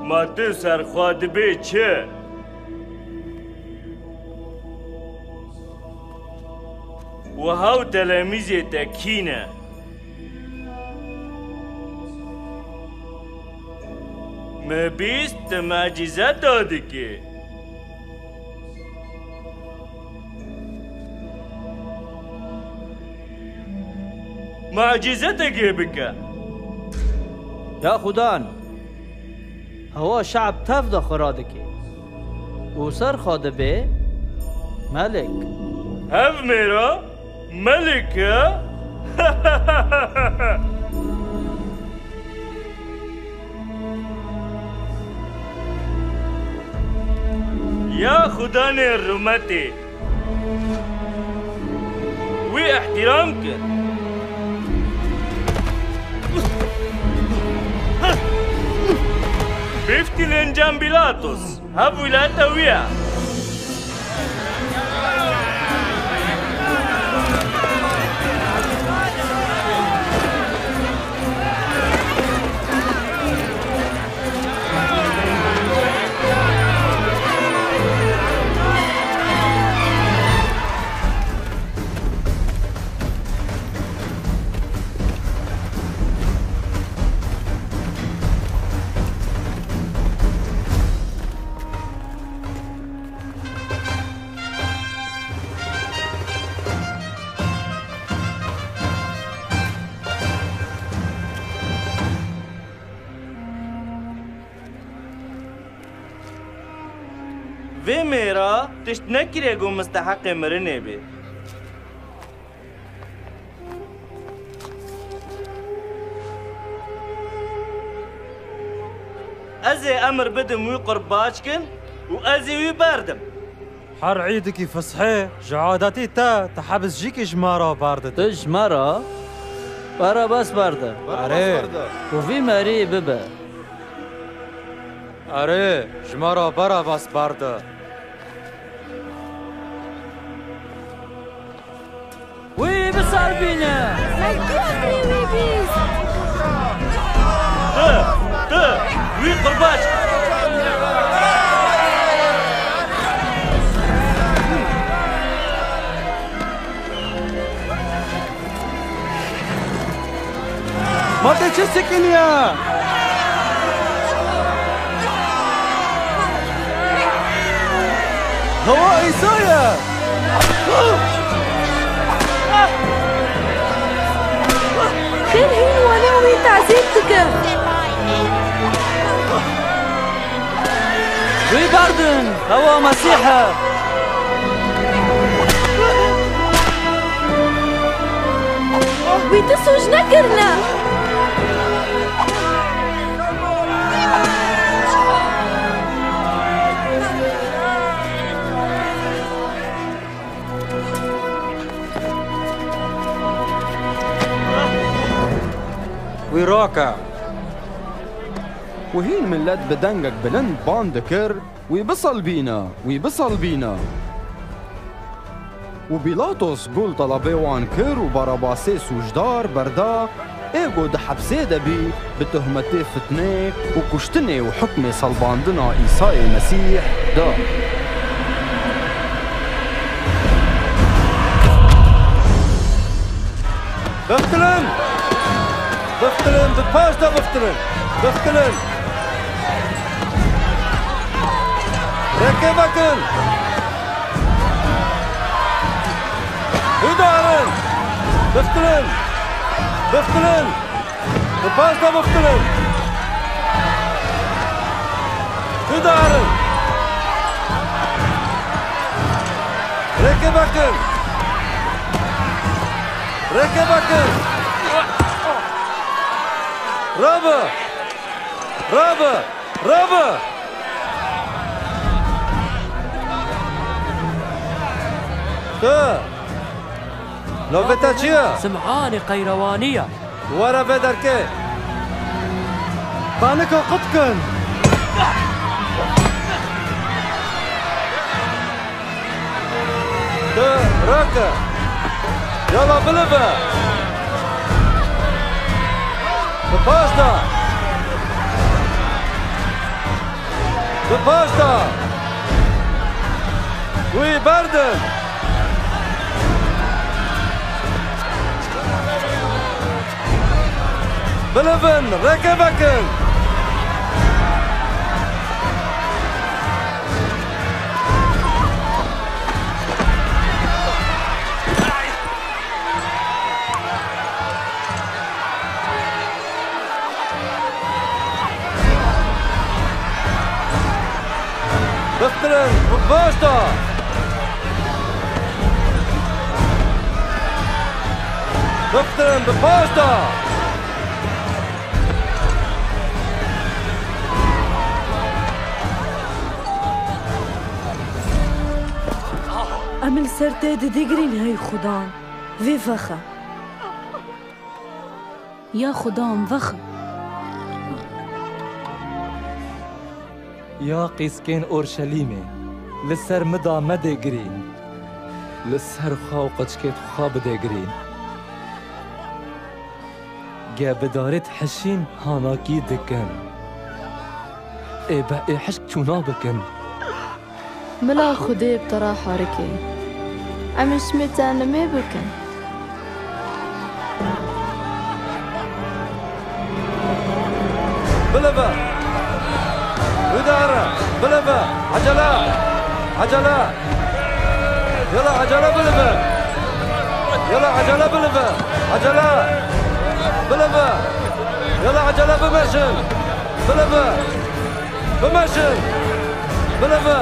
Ma tu ser xwe dibê çi? Û hew telemîzê te kî ne? Me bîst tu mecîzeta dikê. Mucîzetekê bike. Ya Xudan, hewa şe'b tev de xwe radike û ser xwe dibe melik. Hev mêra melik e. Ya Xudanê rûmetê, wî îhtîram kin. Biftilên cem Pîlatos, hev wîlata wî ye. Vê mêra tişt nekiriye ku misteheqê mirinê bê. Ez ê emir bidim wî qurbaç kin û ez ê wî berdim. Her îdikî Fisxê ji adetî te, te hebs jîkî ji me re berdide. Tu ji me re Barabas berde. Erê. Û vî merî bibe. Erê, ji me re Barabas berde. Wî bisalbîne! Me kî emrê wî bîst? Tu, tu, wî qurbaç! Ma te çi sekiniye? Hewa Îsa ye! Kir hîn wane wî tezîb dike. Wî berdin, hewa Mesîh e. Wî tu soc nekirine. Wî rake. Û hîn milet bi dengek bilind ban dikir, Wî bisalbîne, wî bisalbîne. Û Pîlatos gul telebê wan kir û Barabasê sûcdar berda, ê ku di hepsê de bî, bi tohmetê fitnê û kuştinê û hukmê salbandina Îsayê Mesîh da. Biftilin! Biftilin, bi paş de biftilin! Biftilin! Rêkê vekin! Bidarin! Biftilin! Biftilin! Bi paş de biftilin! Bidarin! Rêkê vekin! Rêkê vekin! Rabe! Rabe! Rabe! Tu! Navê te çi ye? Simhanê Qeyrewanî ye. Were vê derkê. Panika qut kin. Tu rake. Yala bilive. Bi paş de. Bi paş de. Wî berdin. Bilivin, rêkê vekin. Biftirin, bi paş de. Biftirin, bi paş de. Em li ser te didigirîn hey Xudan. Vê vexe. Ya Xudan vexe. Ya qîskên Orşelîmê, li ser min de medê girîn. Li ser xwe û qeçkêt xwe bidê girîn. Ge bidarêt hişîn hanakî dikin. Ê be ê hişk çûna bikin. Mila Xwedê bi te re harikê. Em ê şimê te nimê bikin. Bilive! Wî dare! Bilive! Ecele! Ecele! Yala ecele bilive! Yala ecele bilive! Ecele! Bilive! Yala ecele bimeşin! Bilive! Bimeşin! Bilive!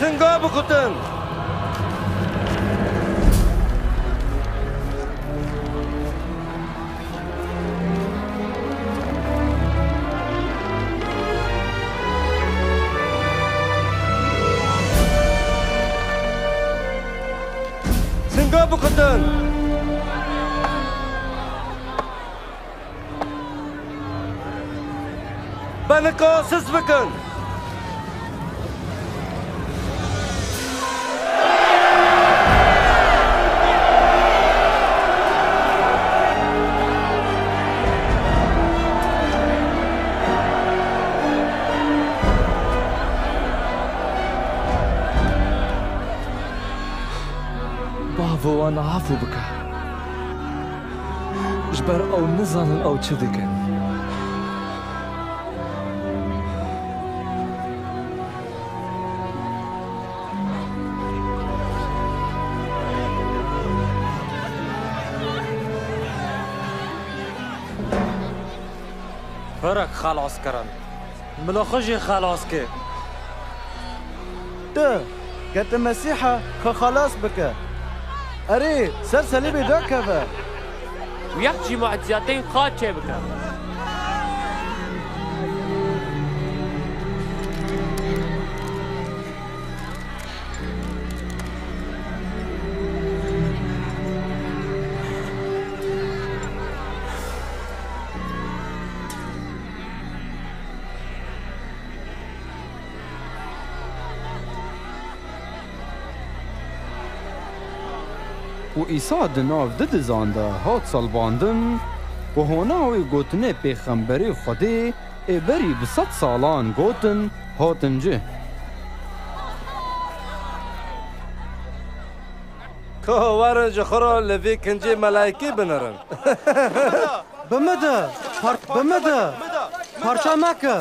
Singa bikutin! Singa bikutin! Benika sis bikin! Bavo wan afû bike. Ji ber ew nizanin ew çi dikin. Firek xelas kirin. Bila xwe jî xelas ke. Tu, ke tu Mesîh e, xwe xelas bike. Erê, ser selîbê derkeve. Û yek jî mucizatên xwe çêbike. Û Îsa di nav du dizan de hat salbandin û hona wê gotinê pêxemberê Xwedê ê berî bi sed salan gotin, hatin cih. Ka werin ji xwe re li vê kincê melaykî binirin. Bi min de! Par-, bi min de! Parça meke!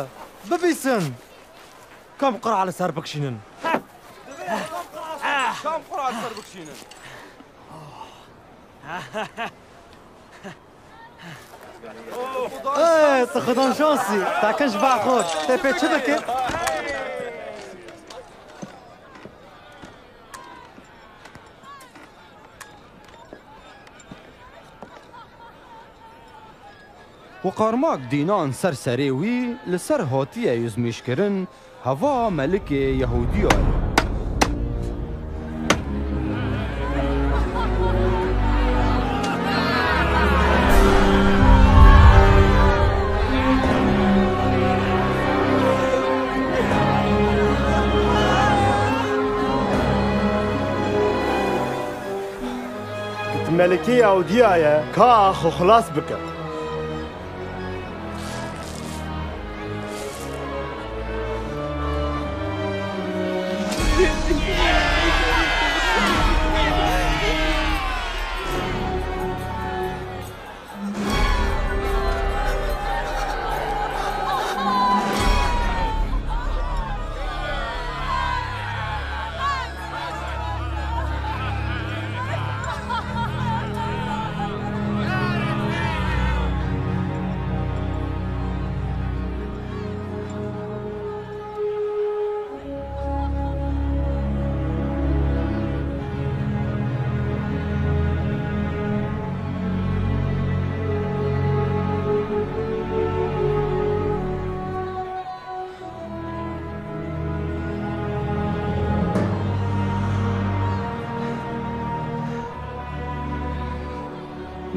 Bibîsin! Kam qura li ser bikişînin. Kam qura li ser bikişînin. Ê, tu xudan şansî. Tekin ji ba xwe. Tê pê çi dike? Û qarmak dînan ser serê wî li ser hatiye yuzmîşkirin, heva melikê Yehûdiya ye. Di melikê Yahûdiya ye, ka xwe xilas bike.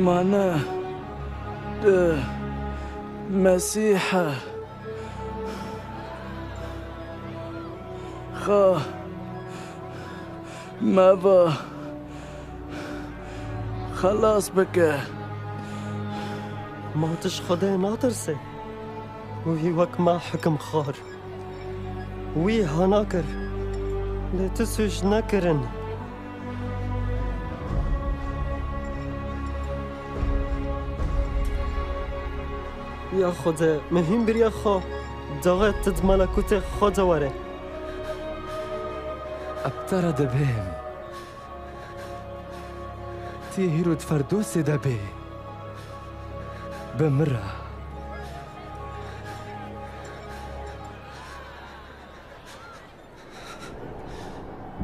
Mane, tu Mesîh e. Xwe meva xelas bike. Ma tu ji Xwedê natirse? Wî wek me hikimxar. Wî hana kir. Lê tu sûc nekirin. Ya Xwedê, min hîn biriya xwe, daxê tu di melekûtê xwe de were. Ez bi te re dibêm. Tu yê hîro di Ferdosê de bê. Bi min re.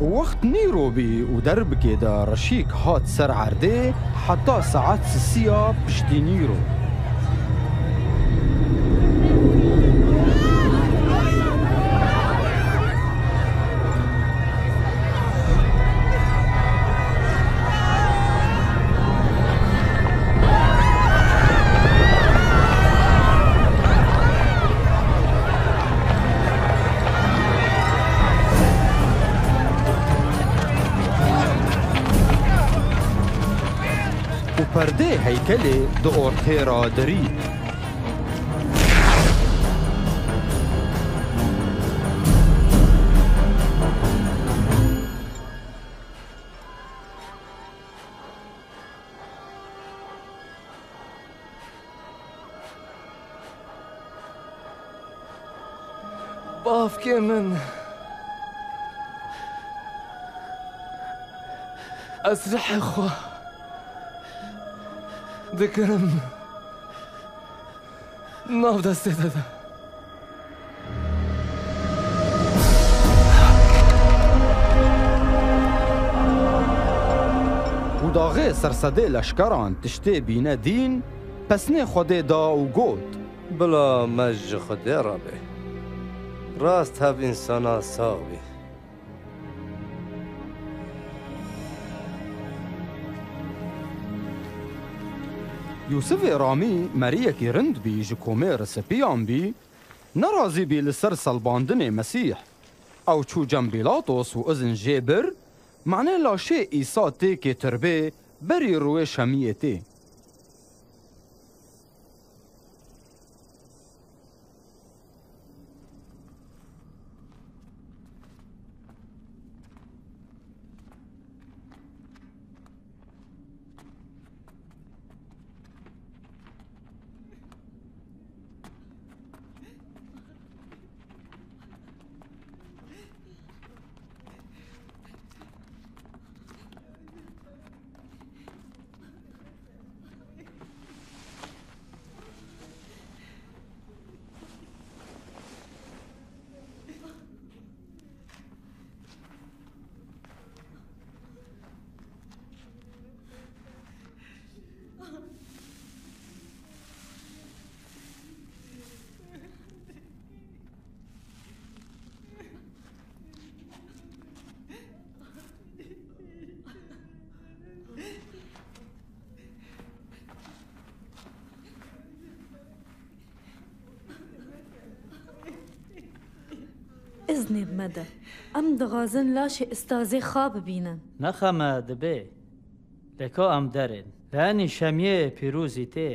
Wext nîro bî û derbikê de reşîk hat ser erdê heta saet sisiya piştî nîro. Û perdê heykelê di ortê re dirî. Bavkê min, ez rihê xwe dikirim nav destê te de. Û daxê sersedê leşkeran tiştê bîne dîn, pesnê Xwedê da û got: Bila me ji Xwedê re be. Rast hev însana sax bî. Yûsifê Ramî meriyekî rind bî, ji komê Risipiyan bî, nerazî bî li ser selbandinê Mesîh. Ew çû cem Pîlatos û izin jê bir, manê laşê Îsa têkê tirbê berî rûyê Şemiyê tê. Îznê bi me de. Em dixwazin laşê Îsa'yê xwe bibînin. Nexeme dibe. Lê ka em derên. Lê enî Şemiyê pîrozî tê.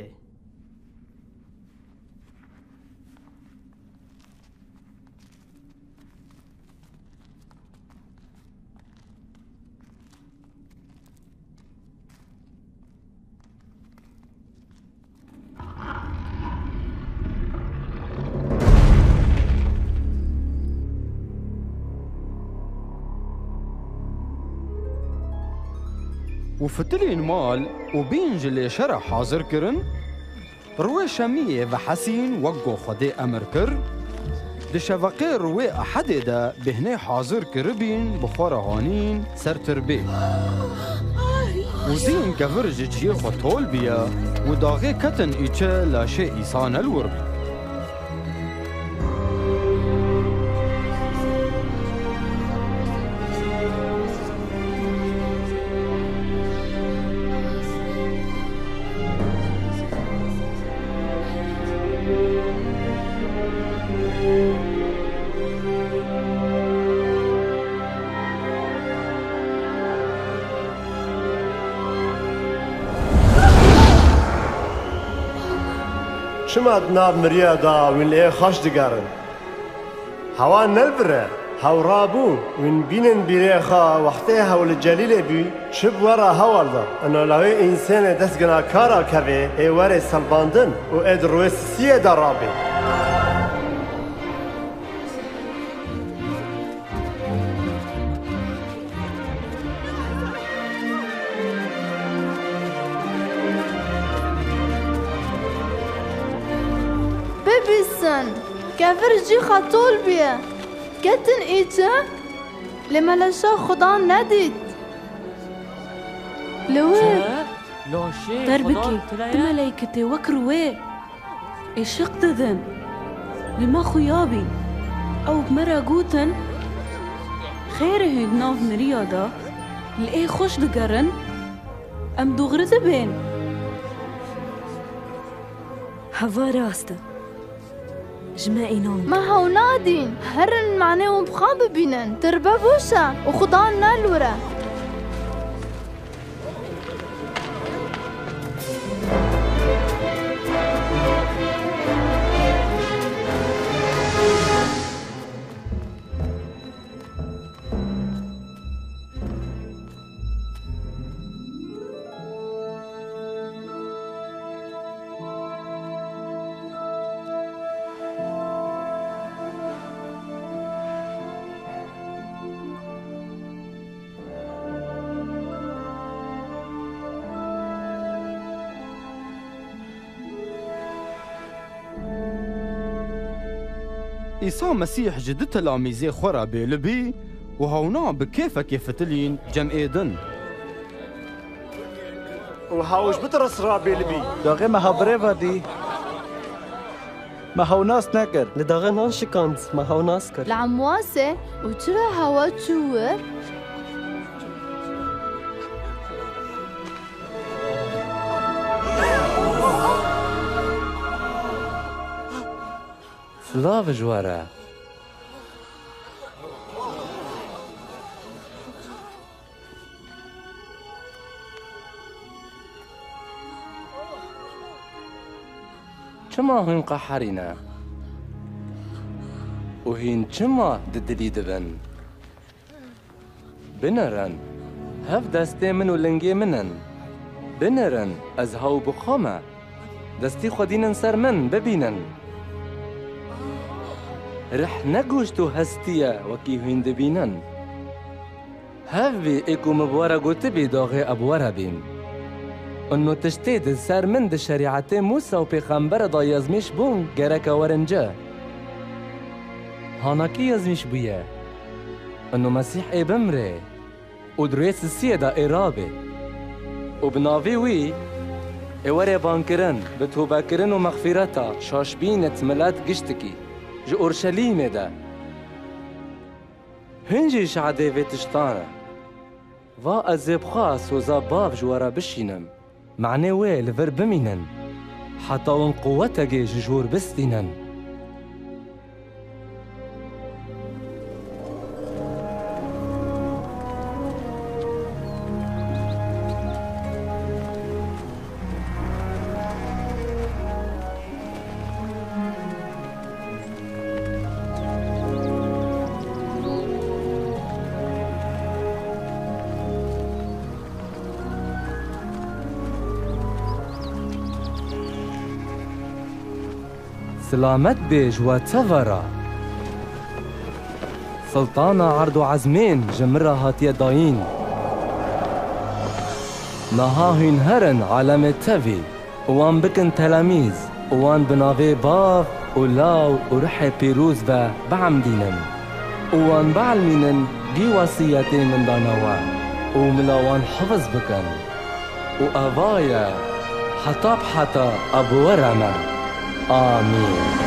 Û fitilên mal û bîn ji lêşe re hazir kirin, rûyê Şemiyê vehesîn wek ku Xwedê emir kir, di şeveqê rûyê Ehedê de bêhnê hazir kiribîn bi xwe re hanîn ser tirbê. Û dîn kevir ji ciyê xwe tol bûye û daxê ketin îçe laşê Îsa ne li wir bû. Çima di nav miriya de wîn li ê xaş digerin? Hewa ne li vir e, hew rabû, wîn bînin bîrê xwe wextê hew li Celîlê bû, çi bi we re hewa li da? Ina lawê însenê dest ginakara kevê ê werê selbandin û ê di rûyê sisiyê de rabê. Bibîsin, kevir jî xetol bûye. Ketin îçe, Lê me leşa Xudan nedît. Li wir. Derbikê, tu meleyketê wek rûyê êşiq didin. Lê me xuya bîn. Ew bi me re gotin, xêrê hûn di nav miriya de li ê xweş digerin, em dûxri dibên. Heva rast e. Ji me înan. Me hew nadîn. Herin manê wan bi xwe bibînin. Tirbe boş e û Xudan ne li wir e. Îsa Mesîh ji du tilamîzê xwe re bêli bî û hewna bi kêfekê fitilîn cem ê din. Û hewş bitiris re bêli bî. Daxê me ha birêva dî. Me hew nas nekir. Li daxê nan şikand, me hew nas kir. Li Emwasê û çira hewa çû wir? Silav ji we re. Çima hûn qeherî ne? Û hîn çima di dilî dibin? Binirin, hev destê min û lingê min in. Binirin, ez hew bi xwe me. Destî xwe dînin ser min, bibînin. Rih ne goşt û hestî ye, wekî hûn dibînin. Hev bî, ê ku min bi we re gotibî, daxê ez bi we re bîm. Û no tiştê di ser min di şerîetê Mûsa û pêxembere de yezmîş bûn, gereke werin ci. Hanakî yezmîş bûye. Û no Mesîh ê bimrê û di rê sisiyê de ê rabê. Û bi navê wî ê were bankirin, bi tobekirin û mexfîreta, şaşbîn et milet giştikî, ji Orşelîmê de. Hûn jî şahidê vê tiştan e. Va ez ê bi xwe soza Bav ji we re bişînim. Manê wê li vir bimînin, heta hûn quwetekê ji jor bistînin. Silamet bê ji we teva re. Siltana erd û ezmên ji min re hatiye dayîn. Niha hûn herin alemê tevî û wan bikin telemîz û wan bi navê Bav û Law û Ruhê Pîroz ve biemdînin û wan bielmînin gî wesiyetê min dana we û mila wan hifiz bikin. Û eva ye heta bi heta ez bi we re me. Amîn.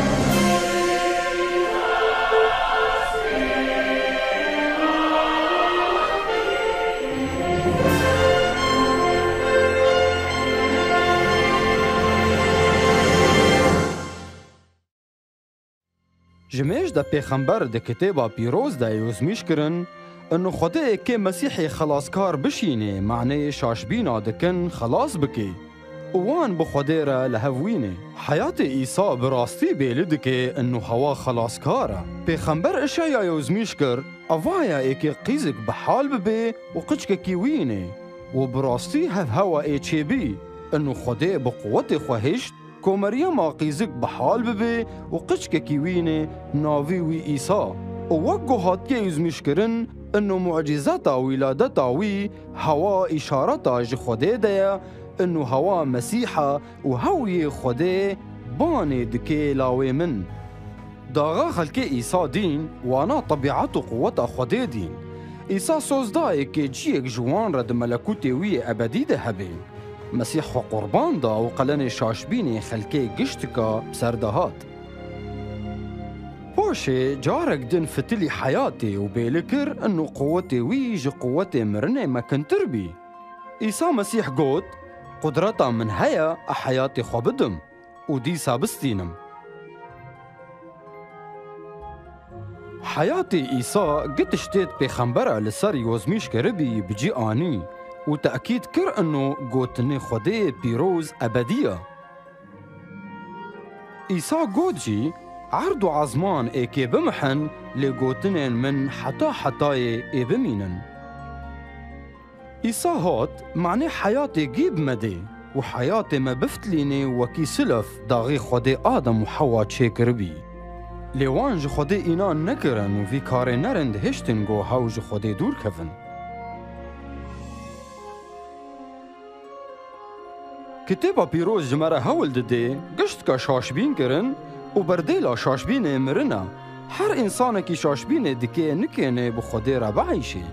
Ji mêj de pêxember di Kitêba Pîroz de yozmîş kirin, inu Xwedê êkê Mesîhê Xelaskar bişînê, maneyê şaşbîna dikin, xelas bikê û wan bi Xwedê re li hev wînê. Heyatê Îsa bi rastî bêli dike inu hewa xelaskar e. Pêxember Işeya yozmîş kir, Eva ye êkê qîzik bi hal bibe û qiçkekî wînê û bi rastî hev hewa ê çêbî, inu Xwedê bi quwetê xwe hişt, Ku Meryema qîzik bi hal bibe û qiçkekî wînê navî wî Îsa. Û wek ku hatiye yozmîşkirin, inu mucîzeta wîladeta wî hewa îşareta ji Xwedê de ye, inu hewa Mesîh e û hew yê Xwedê banê dike lawê min. Daxa xelkê Îsa dîn, wana tebîet û quweta Xwedê dîn. Îsa soz dayê kê ciyek ji wan re di melekûtê wî yê ebedî de hebe. Mesîh xwe qurban da û qelenê şaşbînê xelkê giştika bi ser de hat. Poşê carek din fitilî heyatê û bêli kir, ino quwetê wî ji quwetê mirinê mekintir bî. Îsa Mesîh got, Qudreta min heye, ez heyatê xwe bidim û dîsa bistînim. Heyatê Îsa gi tiştê di pêxembera li ser yozmîş kiribî bi cî anî û tekîd kir, ino gotinê Xwedê pîroz ebedî ye. Îsa got jî, Erd û ezman ê kê bimihin, lê gotinên min heta hetayê ê bimînin. Îsa hat, manê heyatê gî bi me dê û heyatê me biftilînê wekî silef daxê Xwedê Adem û Hewa çêkiribî. Lê wan ji Xwedê înan nekirin û vî karê nerin dihiştin ku hew ji Xwedê dûr kevin. Kitêba Pîroz ji me re hewl dide giştka şaşbîn kirin û berdêla şaşbînê mirin e. Her însanekî şaşbînê dike nikêne bi Xwedê re bieyşê.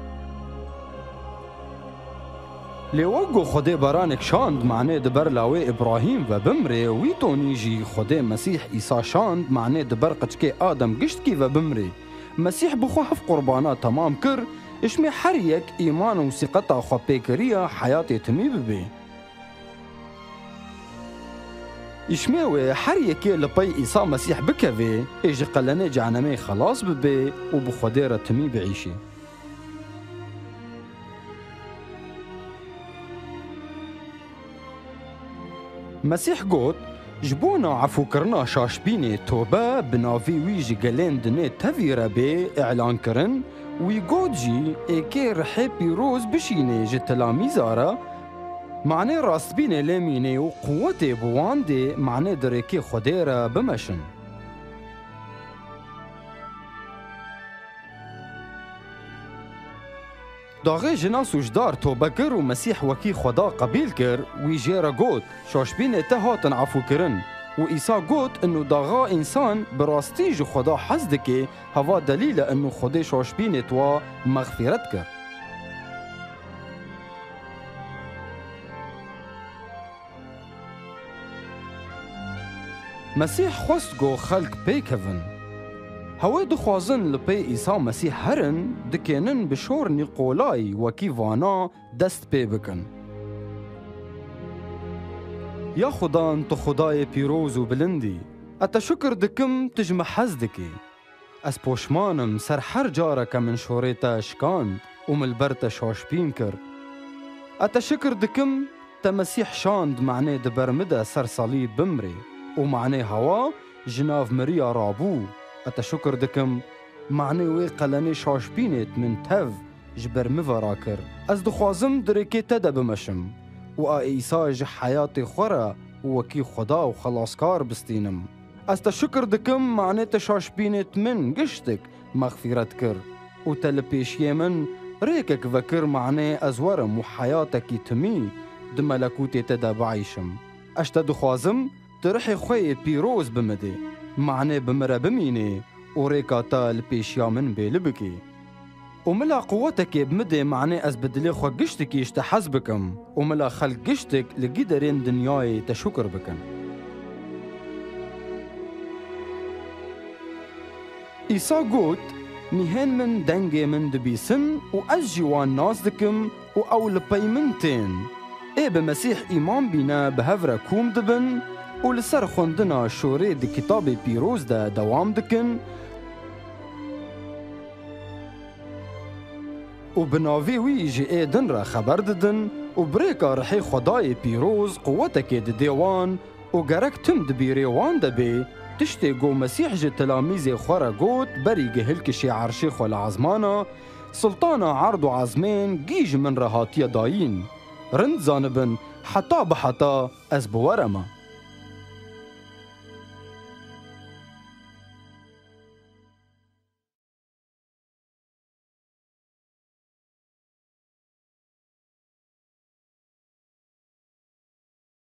Lê wek ku Xwedê beranek şand, manê di ber lawê Îbrahîm ve bimrê, wî tonî jî Xwedê Mesîh Îsa şand, manê di ber qiçkê Adem giştkî ve bimrê. Mesîh bi xwe hev qurbana temam kir, îşmê her yek îman û sîqeta xwe pê kiriya heyatê timî bibe. Îşmê wê her yekê li pey Îsa Mesîh bikeve, ê ji qelenê cehenemê xelas bibe û bi Xwedê re timî bieyşe. Mesîh got, Ji bona efûkirina şaşbînê tobe bi navê wî ji gelên dinê tevî re bê îlankirin, wî got jî, Ê kê rihê pîroz bişînê ji tilamîza re, manê rastbînê lê mînê û quwetê bi wan dê, manê di rêkê Xwedê re bimeşin. Daxê jinas û ji dar tobe kir û Mesîh wekî Xweda qebîl kir, wî jê re got, Şaşbînê te hatin efûkirin. Û Îsa got, Ino daxa însan bi rastî ji Xweda hez dike, heva delîl e ino Xwedê şaşbînê twa mexfîret kir. Mesîh xwest ku xelk pê kevin. Hewê dixwazin li pê Îsa Mesîh herin, dikênin bi şornî qolay wekî vana dest pê bikin. Ya Xudan, tu Xwedayê pîroz û bilind î. Ez te şukir dikim, tu ji me hez dikî. Ez poşman im ser her careke min şorê te şikand û min li ber te şaşbîn kir. Ez te şikir dikim, te Mesîh şand, manê di ber min de ser salîb bimrê û manê hewa ji nav miriya rabû. Ez te şikir dikim, manê wê qelenê şaşbînê min tev ji ber min ve rakir. Ez dixwazim di rêkê te de bimeşim û a Îsa ji heyatê xwe re wekî Xweda û Xelaskar bistînim. Ez te şikir dikim, manê te şaşbînêt min giştik mexfîret kir û te li pêşiyê min rêkek vekir, manê ez werim û heyatekî timî di melekûtê te de bieyşim. Ez te dixwazim, tu rihê xwe yê pîroz bi min dê, manê bi min re bimînê û rêka te li pêşiya min bêli bikê. Û mila quwetekê bi min dê, manê ez bi dilê xwe giştikî ji te hez bikim û mila xelk giştik li gîderên dinyayê te şukir bikin. Îsa got, Mîhên min dengê min dibîsin û ez jî wan nas dikim û ew li pey min tên. Ê bi Mesîh îman bîne bi hev re kûm dibin û li ser xwendina şorê di Kitabê Pîroz de dewam dikin û bi navê wî ji ê din re xeber didin û bi rêka rihê Xwedayê pîroz quwetekê didê wan û gerek tim di bîrê wan de bê, tiştê ku Mesîh ji tilamîzê xwe re got berî ku hilkişê erşê xwe li ezmana, Siltana erd û ezmên gî ji min re hatiye dayîn. Rind zanibin, heta bi heta ez bi we re me.